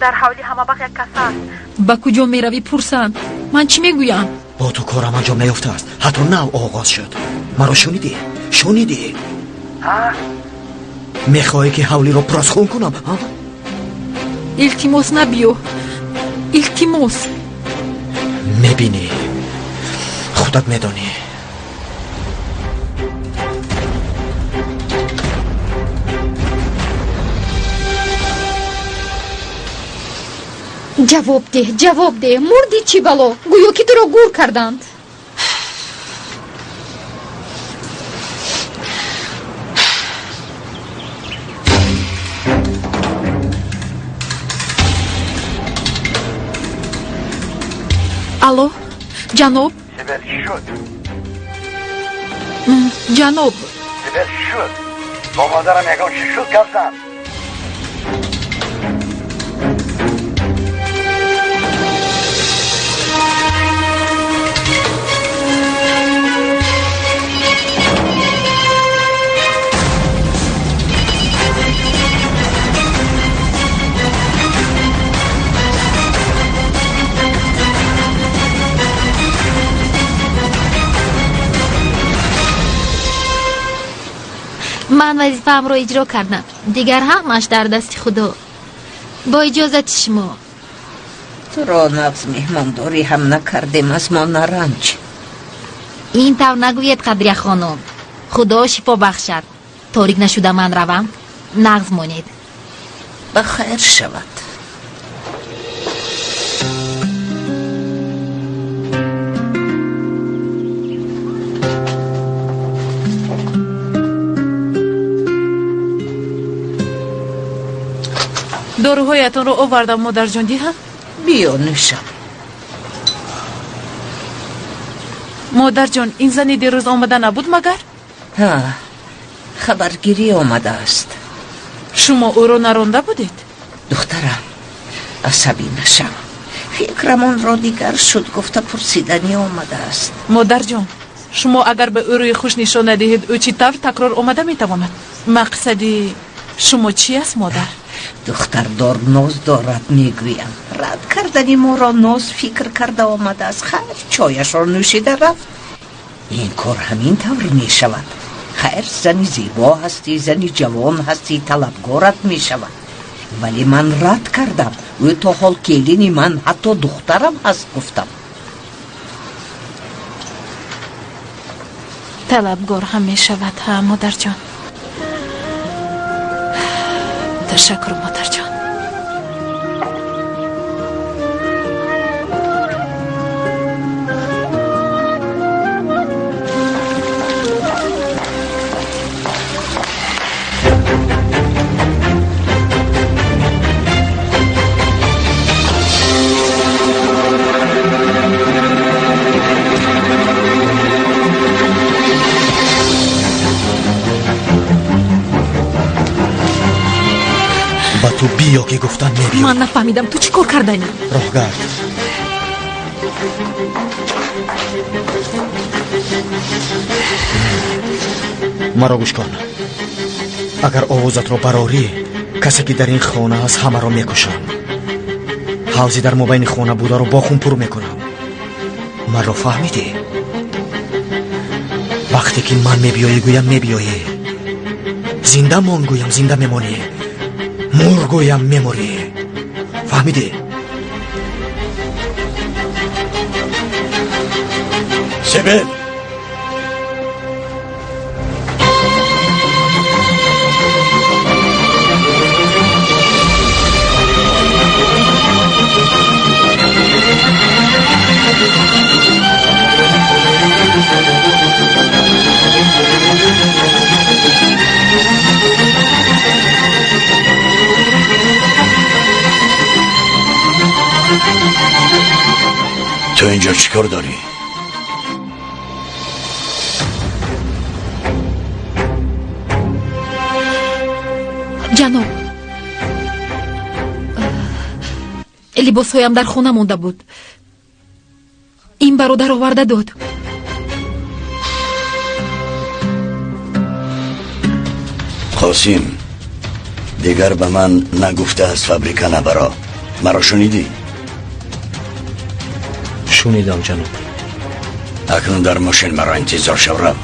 Дар ҳавли ҳама вақт як кас аст. Ба куҷо меравӣ пурсанд. Ман чӣ мегӯям? Бо ту корам анҷом наёфтааст. Ҳатто нав оғоз шуд. Маро шунидӣ? Шунидӣ? Мехоҳӣ ки ҳавлиро пур аз хун кунам? Илтимос, набиё. Илтимос. Мебинӣ, худат медонӣ. Ҷавоб деҳ, ҷавоб деҳ. Мурдӣ чӣ бало? Гӯё ки туро гур карданд. Алло, ҷаноб. Сибел, чӣ шуд? Ҷаноб. Сибел, чӣ шуд? Бо модарам ягон чӣ шуд, гап зан. Ман вазифаамро иҷро кардам, дигар ҳамааш дар дасти Худо. Бо иҷозати шумо. Туро нағз меҳмондорӣ ҳам накардем, аз мо наранҷ. Ин тавр нагӯед, Қадрия хонум. Худо шифо бахшад. Торик нашуда ман равам. Нағз монед. Ба хайр шавад. Доруҳоятонро овардам, модарҷон, диҳам? Биё, нӯшам. Модарҷон, ин зани дирӯз омада набуд магар? Ҳа, хабаргирӣ омадааст. Шумо ӯро наронда будед? Духтарам, асабӣ нашав. Фикрам онро дигар шуд, гуфта пурсиданӣ омадааст. Модарҷон, шумо агар ба ӯ рӯи хуш нишон надиҳед, ӯ чӣ тавр такрор омада метавонад? Мақсади шумо чи аст, модар? Духтардор ноз дорад, мегӯям. Рад кардани моро ноз фикр карда омадааст. Хайр, чояшро нӯшида рафт. Ин кор ҳамин тавр мешавад. Хайр, зани зебо ҳастӣ, зани ҷавон ҳастӣ, талабгорат мешавад. Вале ман рад кардам. Ӯ то ҳол келини ман, ҳатто духтарам ҳаст, гуфтам. Талабгор ҳам мешавад, ҳа, модарҷон. Ташаккур, модарҷон. Ба ту биё ки гуфтан мебиёй. Ман нафаҳмидам, ту чӣ кор карданӣ? Роҳгард. Маро гӯш кун. Агар овозатро барорӣ, касе ки дар ин хона аст, ҳамаро мекушам. Ҳавзи дар мобайни хона бударо бо хун пур мекунам. Маро фаҳмидӣ? Вақте ки ман мебиёӣ гӯям, мебиёӣ. Зинда мон гӯям, зинда мемонӣ. Мур гӯям, мемурӣ. Фаҳмидӣ? Сибил! Ту инҷо чӣ кор дорӣ? Ҷаноб, либосҳоям дар хона монда буд. Ин бародар оварда дод. Қосим, дигар ба ман нагуфта аз фабрика набаро. Маро шунидӣ? Шунидам, ҷаноб. Акнун дар мошин маро интизор шав, рав.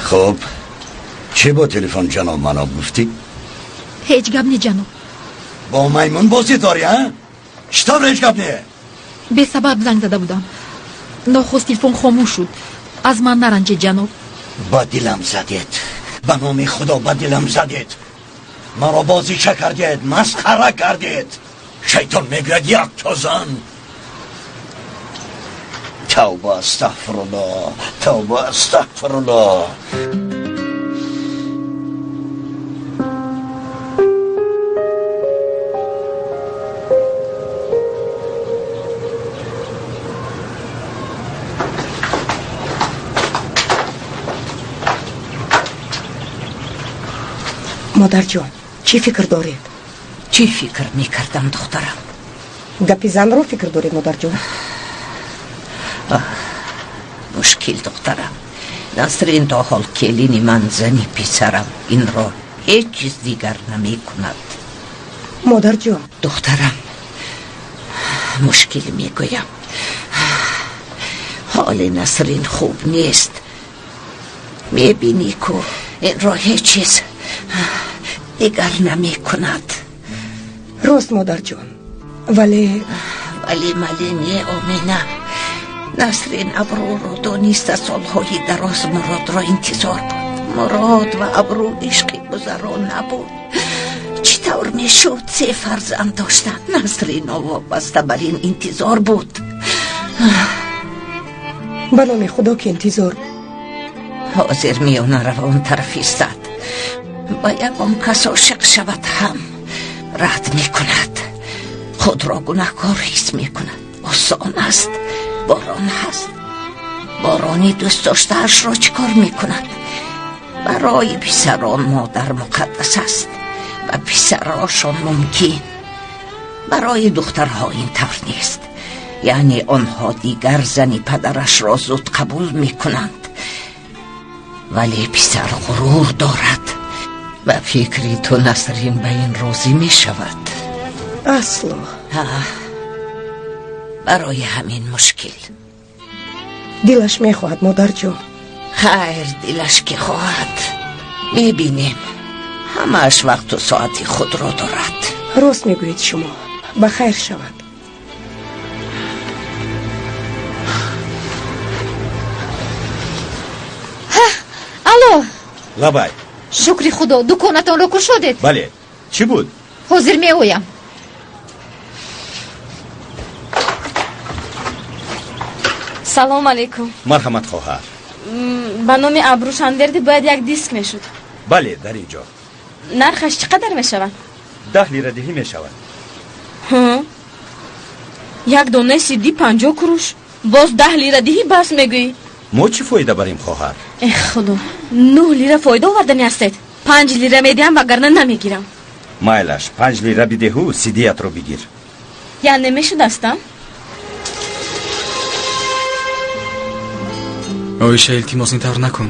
Хуб, чӣ бо телефон ҷаноб маноб гуфтӣ? Ҳеҷ гап не, ҷаноб. Бо маймун бозӣ дорӣ, а? Чӣ тавр ҳеҷ гап не? Бесабаб занг зада будам. Нохост телефон хомӯш шуд. Аз ман наранҷед, ҷаноб. Ба дилам задед. Ба номи Худо ба дилам задед. Маро бозича кардед, масхара кардед. Шайтон мегӯяд як то зан. Тавба астағфируллоҳ, тавба астағфируллоҳ. Модарҷон, чӣ фикр доред? Чӣ фикр мекардам, духтарам? Гапи занро фикр доред, модарҷон? Мушкил, духтарам. Насрин то ҳол келини ман, зани писарам, инро ҳеҷ чиз дигар намекунад. Модарҷон. Духтарам, мушкил мегӯям. Ҳоли Насрин хуб нест. Мебинӣ ку инро ҳеҷ чиз дигар намекунад. Рост, модарҷон, вале вале мале не, Омина. Насрин Абрӯро дониста солҳои дароз Муродро интизор буд. Мурод ва Абрӯ ишқи гузарон набуд. Чӣ тавр мешуд се фарзанд доштан? Насрин вобаста бар ин интизор буд. Ба номи Худо ки интизор. Ҳозир миёнарав он тараф истад. Ба ягон кас ошиқ шавад ҳам рад мекунад. Худро гунаҳкор ҳис мекунад. Осон аст, борон ҳаст. Борони дӯст доштаашро чӣ кор мекунад? Барои писарон модар муқаддас аст ва писарошон мумкин. Барои духтарҳо ин тавр нест. Яъне онҳо дигар зани падарашро зуд қабул мекунанд. Вале писар ғурур дорад. Ба фикри ту Насрин ба ин розӣ мешавад? Асло. Барои ҳамин мушкил. Дилаш мехоҳад, модарҷон. Хайр, дилаш ки хоҳад. Мебинем. Ҳамааш вақту соати худро дорад. Рост мегӯед шумо. Ба хайр шавад. Алло. Лабай. Шукри Худо, дуконатонро кушодед? Бале. Чӣ буд? Ҳозир меоям. Салом алейкум. Марҳамат, хоҳар. Ба номи Абрӯ Шанвердӣ бояд як диск мешуд. Бале, дар ин ҷо. Нархаш чӣ қадар мешавад? 10 лира диҳӣ мешавад. Як донаи сиди 50 куруш. Боз 10 лира диҳӣ бас мегӯӣ. Мо чӣ фоида барем, хоҳар? Эх, Худо, 9 лира фоида овардани ҳастед. 5 лира медиҳам, вагарна намегирам. Майлаш, 5 лира бидеҳу, сидиятро бигир. Яъне мешудастам? Оиша, илтимос, ин тавр накун.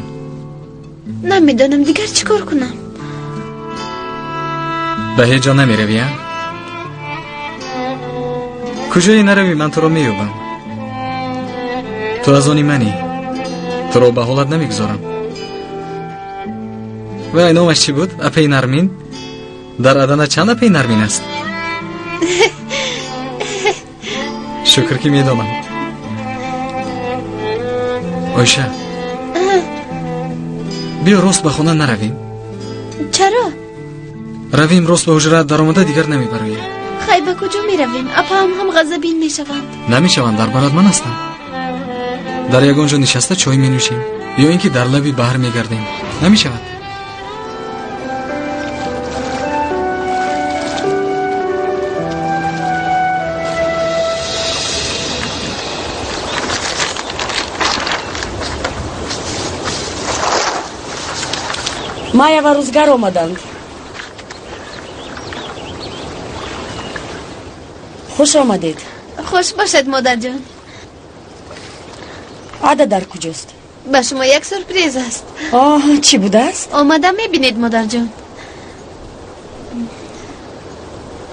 Намедонам дигар чӣ кор кунам. Ба ҳеҷ ҷо намеравӣ, а? Куҷое наравӣ, ман туро меёбам. Ту аз они манӣ. Туро ба ҳолат намегузорам. Вай, номаш чӣ буд? Апаи Нармин? Дар Адана чанд апаи Нармин аст? Шукр ки медонам. Оиша, биё рост ба хона наравем. Чаро? Равем рост ба ҳуҷра даромада дигар намебароем. Хай, ба куҷо меравем? Апаам ҳам ғазабин мешаванд. Намешаванд, дар барат ман ҳастам. Дар ягон ҷо нишаста чой менӯшем ё ин ки дар лаби баҳр мегардем. Намешавад? Майя ва Рӯзгар омаданд. Хуш омадед. Хуш бошед, модарҷон. Ада дар куҷост? Ба шумо як сюрприз аст. Оҳ, чӣ будааст? Омада мебинед, модарҷон.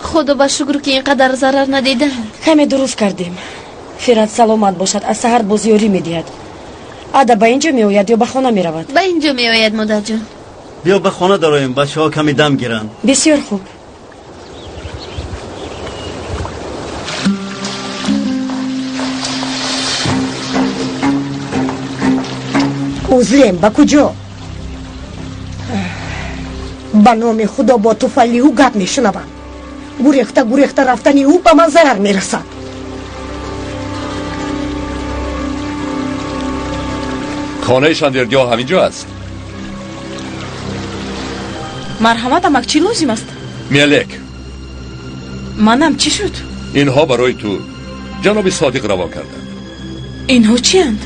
Худо ба шукр ки ин қадар зарар надиданд. Каме дуруст кардем. Фират саломат бошад, аз саҳар боз ёрӣ медиҳад. Ада ба ин ҷо меояд ё ба хона меравад? Ба ин ҷо меояд, модарҷон. Биё ба хона дароем, бачаҳо каме дам гиранд. Бисёр хуб. Узлем, ба куҷо? Ба номи Худо, бо туфайли ӯ гап мешунавам. Гурехта гурехта рафтани ӯ ба ман зарар мерасад. Хонаи Шанвердиҳо ҳамин ҷо аст. Марҳамат, амак, чӣ лозим аст? Мелек. Манам, чӣ шуд? Инҳо барои ту ҷаноби Содиқ равон карданд. Инҳо чианд?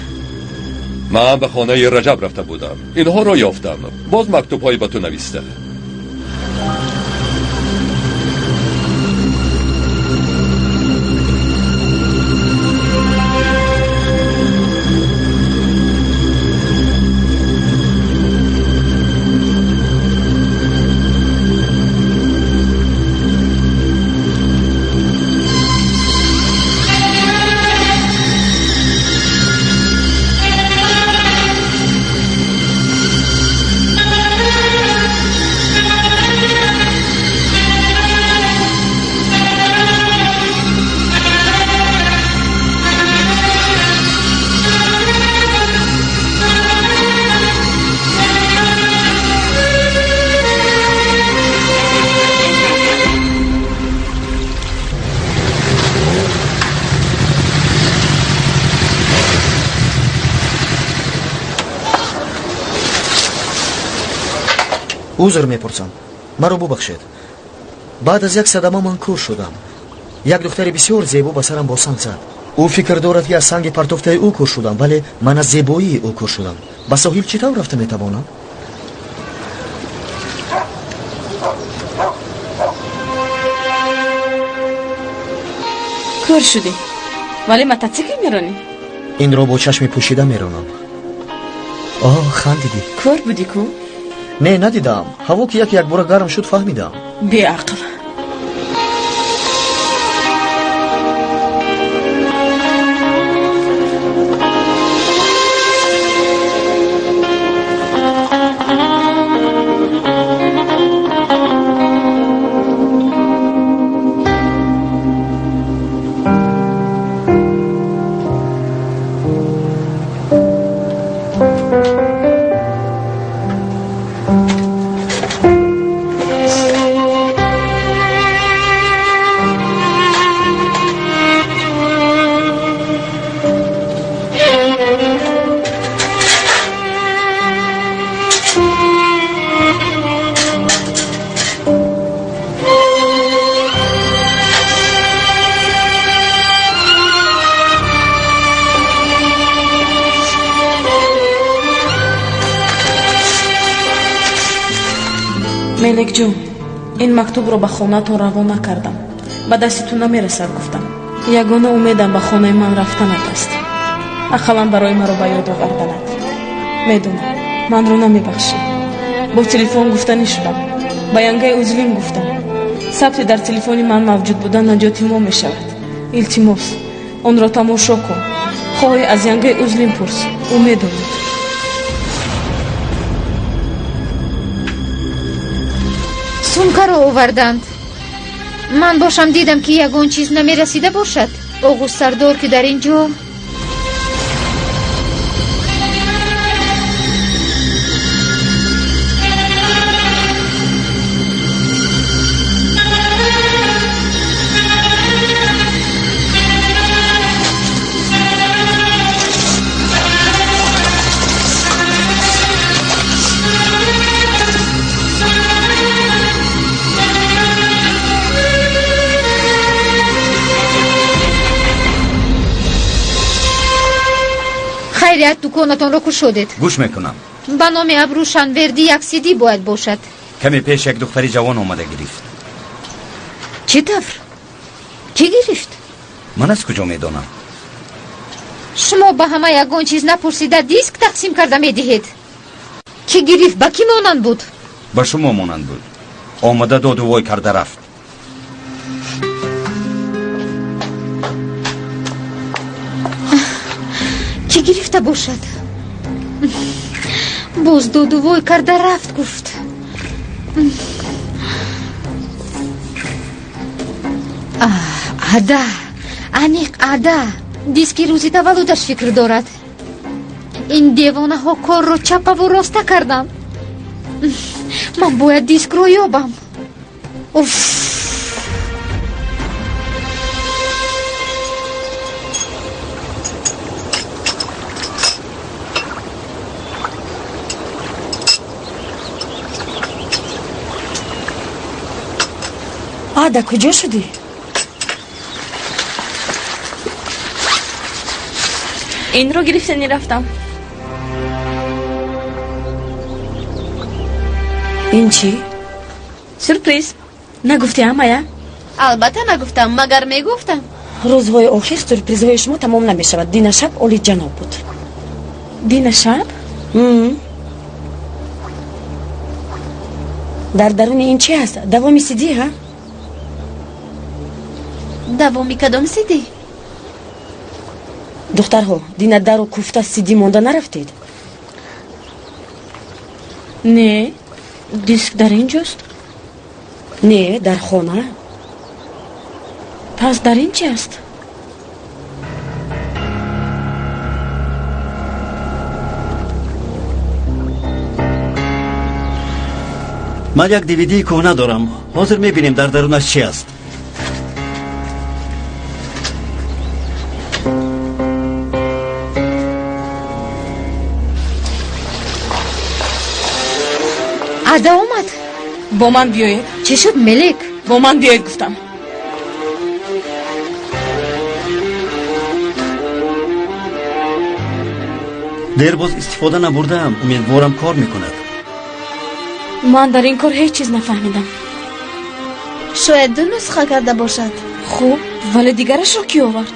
Ман ба хонаи Раҷаб рафта будам, инҳоро ёфтам. Боз мактубҳое ба ту нависта. Узр мепурсам, маро бубахшед. Баъд аз як садама ман кӯр шудам. Як духтари бисёр зебо ба сарам бо санг зад. Ӯ фикр дорад, ки аз санги партофтаи ӯ кӯр шудам, вале ман аз зебоии ӯ кӯр шудам. Ба соҳил чӣ тавр рафта метавонам? Кӯр шудӣ, вале мототсикл меронӣ? Инро бо чашми пӯшида меронам. Оҳ, хандидӣ. Кӯр будӣ ку? Не, надидаам. Ҳаво ки як якбора гарм шуд, фаҳмидам. Беақл. Мелекҷон, ин мактубро ба хонаатон равон накардам. Ба дасти ту намерасад, гуфтам. Ягона умедам ба хонаи ман рафтанат аст. Ақаллан барои маро ба ёд оварданат. Медонам, манро намебахшӣ. Бо телефон гуфтанӣ шудам. Ба янгаи Узлим гуфтам. Сабти дар телефони ман мавҷуд будан наҷоти мо мешавад. Илтимос, онро тамошо кун. Хоҳӣ, аз янгаи Узлим пурс, ӯ медонад. Сумкаро оварданд. Ман бошам, дидам, ки ягон чиз намерасида бошад. Оғуз сардор ки дар ин ҷо. Хайрият, дуконатонро кушодед. Гӯш мекунам. Ба номи Абрӯ Шанвердӣ як сидӣ бояд бошад. Каме пеш як духтари ҷавон омада гирифт. Чӣ тавр? Кӣ гирифт? Ман аз куҷо медонам? Шумо ба ҳама ягон чиз напурсида диск тақсим карда медиҳед. Кӣ гирифт, ба кӣ монанд буд? Ба шумо монанд буд. Омада доду вой карда рафт. Кӣ гирифта бошад? Боз додувой карда рафт, гуфт. Ада, аниқ ада. Диски рӯзи таваллудаш фикр дорад. Ин девонаҳо корро чапаву роста карданд. Ман бояд дискро ёбам. Уф! Ада, куҷо шудӣ? Инро гирифтани рафтам. Ин чӣ? Сюрприз. Нагуфтӣ, амая? Албатта нагуфтам, магар мегуфтам? Рӯзҳои охир сюрпризҳои шумо тамом намешавад. Дина шаб олиҷаноб буд. Дина шаб? Дар даруни ин чӣ ҳаст? Давоми сидӣ, ҳа? Давоми кадом сидӣ? Духтарҳо, дина дару куфта сидӣ монда нарафтед? Не, диск дар ин ҷост. Не, дар хона. Пас дар ин чи аст? Ман як дивидии кӯҳна дорам. Ҳозир мебинем, дар дарунаш чи аст. Ада омад. Бо ман биёед. Чӣ шуд, Мелек? Бо ман биёед, гуфтам. Дер боз истифода набурдаам, умедворам, кор мекунад. Ман дар ин кор ҳеҷ чиз нафаҳмидам. Шояд ду нусха карда бошад. Хуб, вале дигарашро кӣ овард?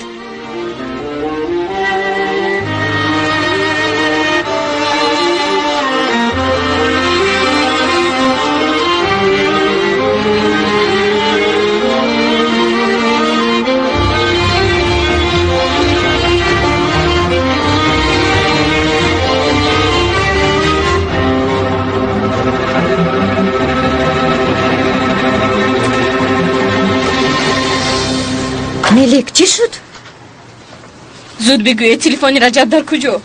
Мелек, чӣ шуд? Зуд бигӯед, телефони Раҷаб дар куҷо?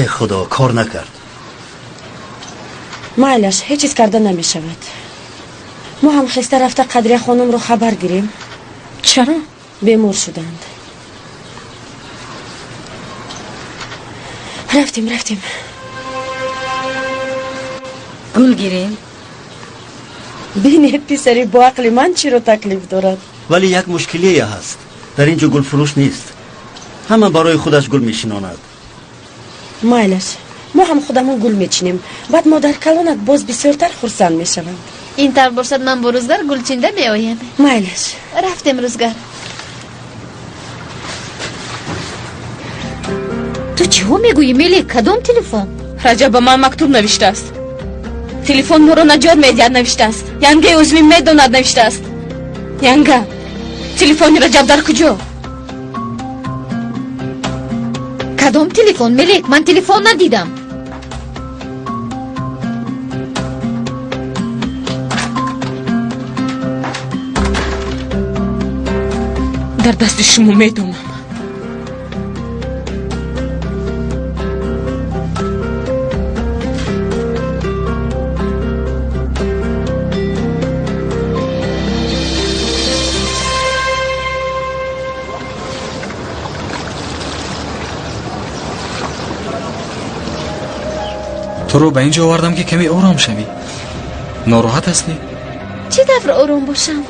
Э худо, кор накард. Майлаш, ҳеҷ чиз карда намешавад. Мо ҳам хеста рафта Қадрия хонумро хабар гирем. Чаро? Бемор шуданд. Рафтем, рафтем. Гул гирем. Бинед, писари боақли ман чиро таклиф дорад. Вале як мушкилие ҳаст. Дар ин ҷо гулфурӯш нест. Ҳама барои худаш гул мешинонад. Майлаш, мо ҳам худамон гул мечинем. Баъд модаркалонат боз бисёртар хурсанд мешаванд. Ин тавр бошад, ман бо Рӯзгар гулчинда меоям. Майлаш. Рафтем, Рӯзгар. Ту чиҳо мегӯӣ, Мелек? Кадом телефон? Раҷаб ба ман мактуб навиштааст. Телефон моро наҷот медиҳад, навиштааст. Янгаи узви медонад, навиштааст. Янга, телефони Раҷаб дар куҷо? Кадом телефон, Мелек? Ман телефон надидам. Дар дасти шумо медонам. Туро ба ин ҷо овардам, ки каме ором шавӣ. Нороҳат ҳастӣ? Чӣ тавр ором бошам?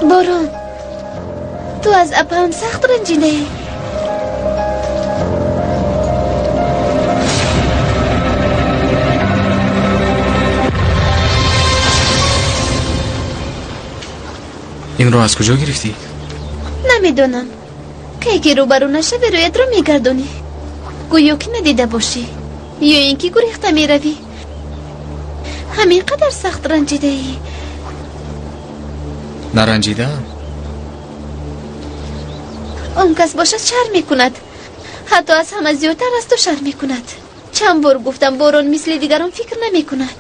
Борон, ту аз апаам сахт ранҷидаӣ. Инро аз куҷо гирифтӣ? Намедонам. Кай ки рӯбарӯ нашавӣ, рӯятро мегардонӣ, гӯё ки надида бошӣ, ё ин ки гурехта меравӣ. Ҳамин қадар сахт ранҷидаӣ? Наранҷидаам. Он кас бошад шарм мекунад, ҳатто аз ҳама зиёдтар аз ту шарм мекунад. Чанд бор гуфтам, Борон мисли дигарон фикр намекунад.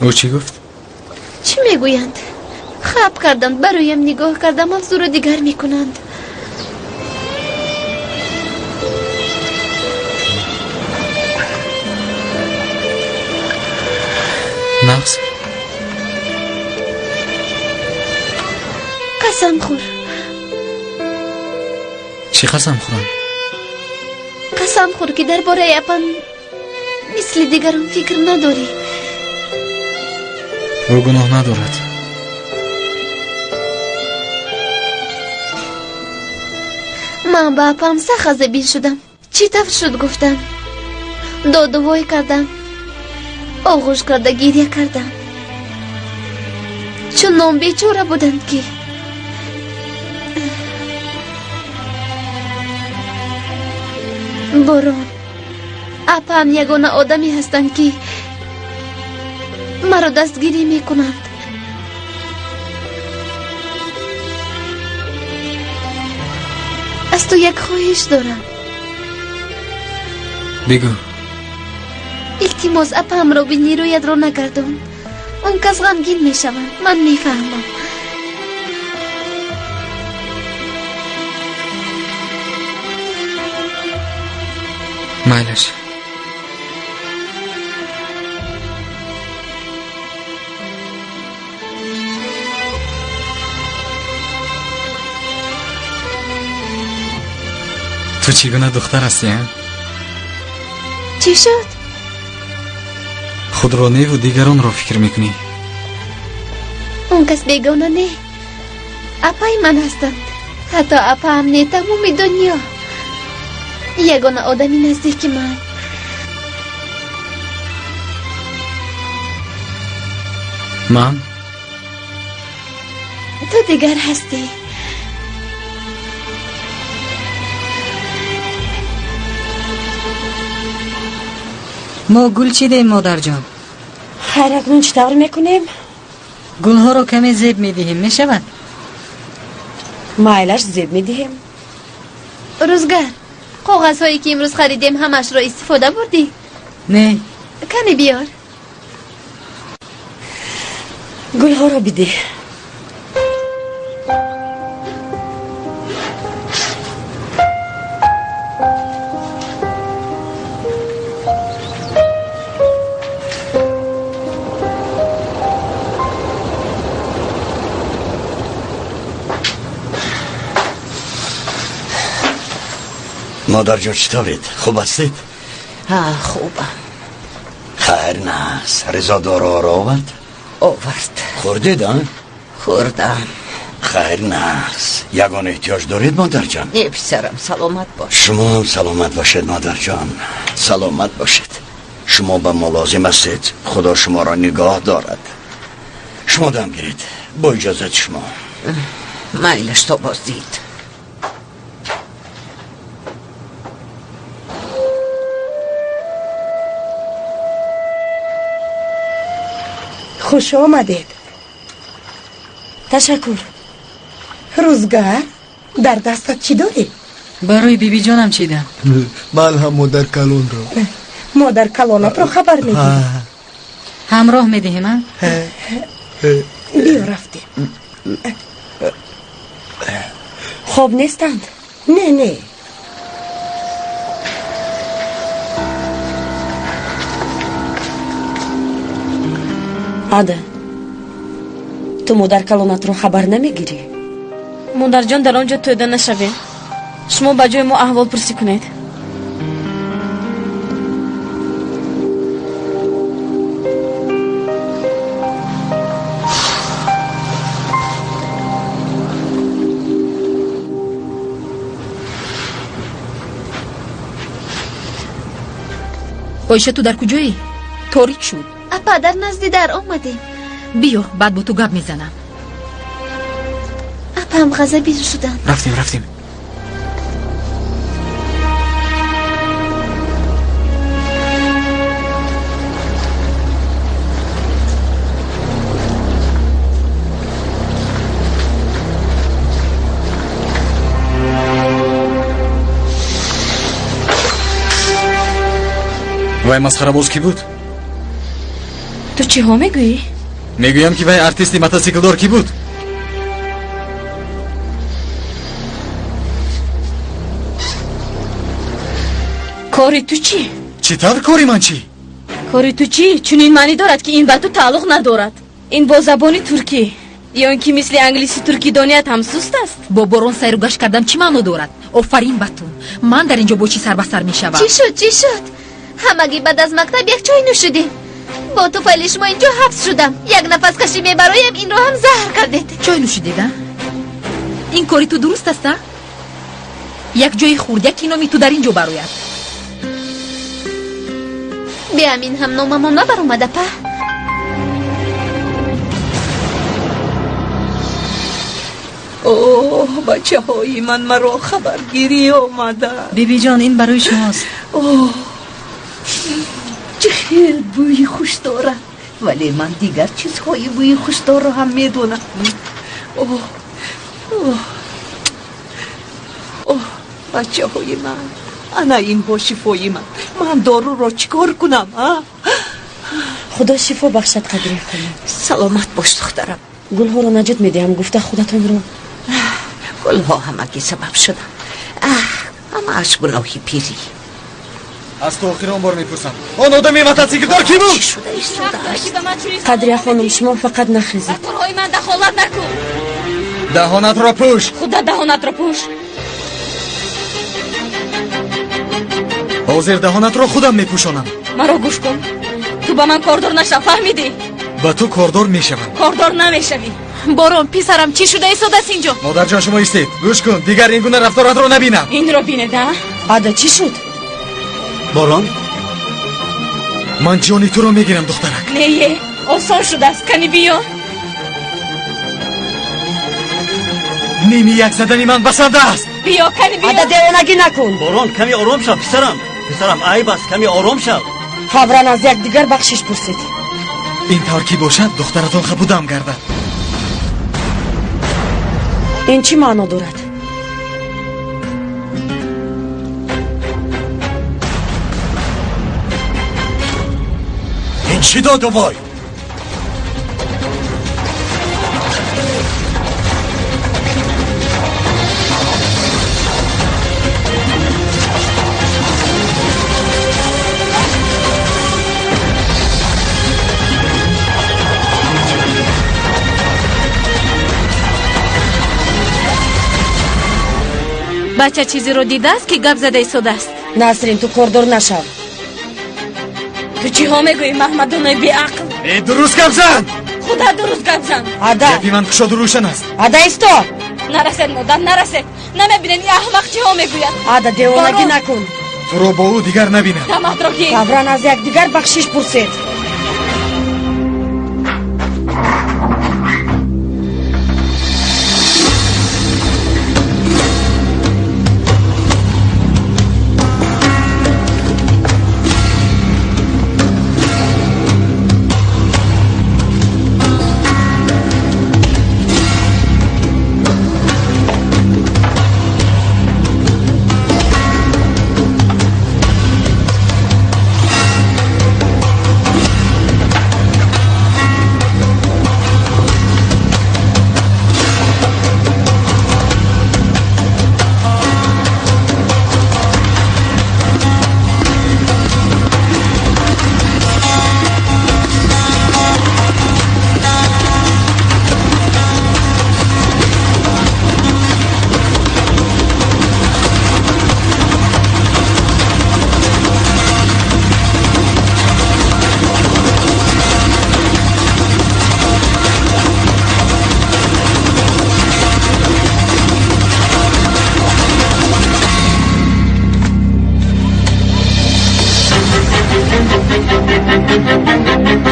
Ӯ чӣ гуфт? Чӣ мегӯянд? Хап карданд, ба рӯям нигоҳ карда мавзӯъро дигар мекунанд. Нағз. Қасам хӯр. Чӣ қасам хӯрам? Қасам хӯр, ки дар бораи апам мисли дигарон фикр надорӣ. Ӯ гуноҳ надорад. Ман ба апам сахт ғазабин шудам. Чӣ тавр шуд гуфтам. Додувой кардам, оғӯш карда гиря кардам. Чунон бечора буданд ки Борон, апам ягона одаме ҳастанд, ки маро дастгирӣ мекунанд. Аз ту як хоҳиш дорам. Бигӯ. Илтимос, апамро бини, рӯятро нагардон. Он кас ғамгин мешаванд, ман мефаҳмам. Майлаш. Ту чӣ гуна духтар ҳастӣ, а? Чӣ шуд? Худро неву дигаронро фикр мекунӣ. Он кас бегона не, апаи ман ҳастанд. Ҳатто апаам не, тамоми дунё. Ягона одами наздики ман. Ман? Ту дигар ҳастӣ. Мо гул чидем, модарҷон. Хайр, акнун чӣ тавр мекунем? Гулҳоро каме зеб медиҳем, мешавад? Майлаш, зеб медиҳем. Рӯзгар, коғазҳое ки имрӯз харидем, ҳамаашро истифода бурдӣ? Не. Каме биёр. Гулҳоро бидеҳ. Модарҷон, чӣ тавред? Хуб ҳастед? Ҳа, хубам. Хайр, нағз. Ризо доруҳоро овард? Овард. Хӯрдед, а? Хӯрдам. Хайр, нағз. Ягон эҳтиёҷ доред, модарҷон? Не, писарам, саломат бош. Шумо ҳам саломат бошед, модарҷон. Саломат бошед. Шумо ба мо лозим ҳастед. Худо шуморо нигоҳ дорад. Шумо дам гиред. Бо иҷозати шумо. Майлаш, то боздид. Хуш омадед. Ташаккур. Рӯзгар, дар дастат чӣ дорӣ? Барои бибиҷонам чидам. Ман ҳам модаркалонро. Модаркалонатро хабар медиҳӣ? Ҳамроҳ медиҳем, а? Биё, рафтем. Хоб нестанд? Не, не. Ада, ту модаркалонатро хабар намегирӣ? Модарҷон, дар он ҷо тӯда нашавем. Шумо ба ҷои мо аҳволпурсӣ кунед. Оиша, ту дар куҷоӣ? Торик шуд. Апа, дар назди дар омадем. Биё, баъд бо ту гап мезанам. Апам ғазабин шуданд. Рафтем, рафтем. Вай масхарабоз кӣ буд? Ту чиҳо мегӯӣ? Мегӯям, ки вай артисти мотосиклдор кӣ буд? Кори ту чӣ? Чӣ тавр кори ман чӣ? Кори ту чӣ? Чунин маънӣ дорад, ки ин ба ту тааллуқ надорад. Ин бо забони туркӣ ё ин ки мисли англиси туркидоният ҳам суст аст. Бо борон сайру гашт кардам чӣ маъно дорад? Офарин ба ту. Ман дар ин ҷо бо чӣ сар ба сар мешавам? Чӣ шуд, чӣ шуд? Ҳамагӣ баъд аз мактаб як чой нӯшидем. Бо туфайли шумо инҷо ҳабс шудам. Як нафаскашӣ мебароям, инро ҳам заҳр кардед. Чой нӯшидед, а? Ин кори ту дуруст аст, а? Як ҷои хурд, яке номи ту дар ин ҷо барояд. Беамин ҳам номамон набаромада, па. Оҳ, бачаҳои ман, маро хабаргирӣ омада. Бибиҷон, ин барои шумост. Оҳ, чӣ хел бӯи хуш дорад, вале ман дигар чизҳои бӯи хушдорро ҳам медонам. Оҳ, оҳ, оҳ, бачаҳои ман, ана инҳо шифои ман. Ман доруро чӣ кор кунам, а? Худо шифо бахшад, Қадрия хонум. Саломат бош, духтарам. Гулҳоро наҷот медиҳам гуфта худатонро. Гулҳо ҳамагӣ сабаб шуданд. Аҳ, ҳамааш гуноҳи пирӣ. Аз ту охирон бор мепурсам, он одами мотосиклдор кӣ буд? Қадрия хонум, шумо фақат нахезед. Ба корҳои ман дахолат накун. Даҳонатро пӯш. Худа даҳонатро пӯш. Ҳозир даҳонатро худам мепӯшонам. Маро гӯш кун, ту ба ман кордор нашав, фаҳмидӣ? Ба ту кордор мешавам. Кордор намешавӣ. Борон, писарам, чӣ шуда истодааст инҷо? Модарҷон, шумо истед, гӯш кун, дигар ин гуна рафторатро набинам. Инро бинед, а? Ада, чӣ шуд? Борон, ман ҷони туро мегирам, духтарак. Не, осон шудааст, кани биё. Ними як задани ман басанда аст. Биё, кани биё. Ада, девонагӣ накун. Борон, каме ором шав, писарам. Писарам, айб аст, каме ором шав. Фавран аз якдигар бахшиш пурсед. Ин тавр ки бошад, духтаратон хапудам гардад. Ин чӣ маъно дорад? Ин чӣ доду вой? Бача чизеро дидааст, ки гап зада истодааст. Насрин, ту кордор нашав. Ту чиҳо мегӯӣ, маҳмадонои беақл? Э, дуруст гап зан. Худа дуруст гап зан. Ада, гапи ман кушоду рӯшан аст. Ада, исто. Нарасед, модар, нарасед. Намебинед, ин аҳмақ чиҳо мегӯяд? Ада, девонагӣ накун. Туро бо ӯ дигар набинам. Даматро гир. Фавран аз якдигар бахшиш пурсед.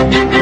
Thank you.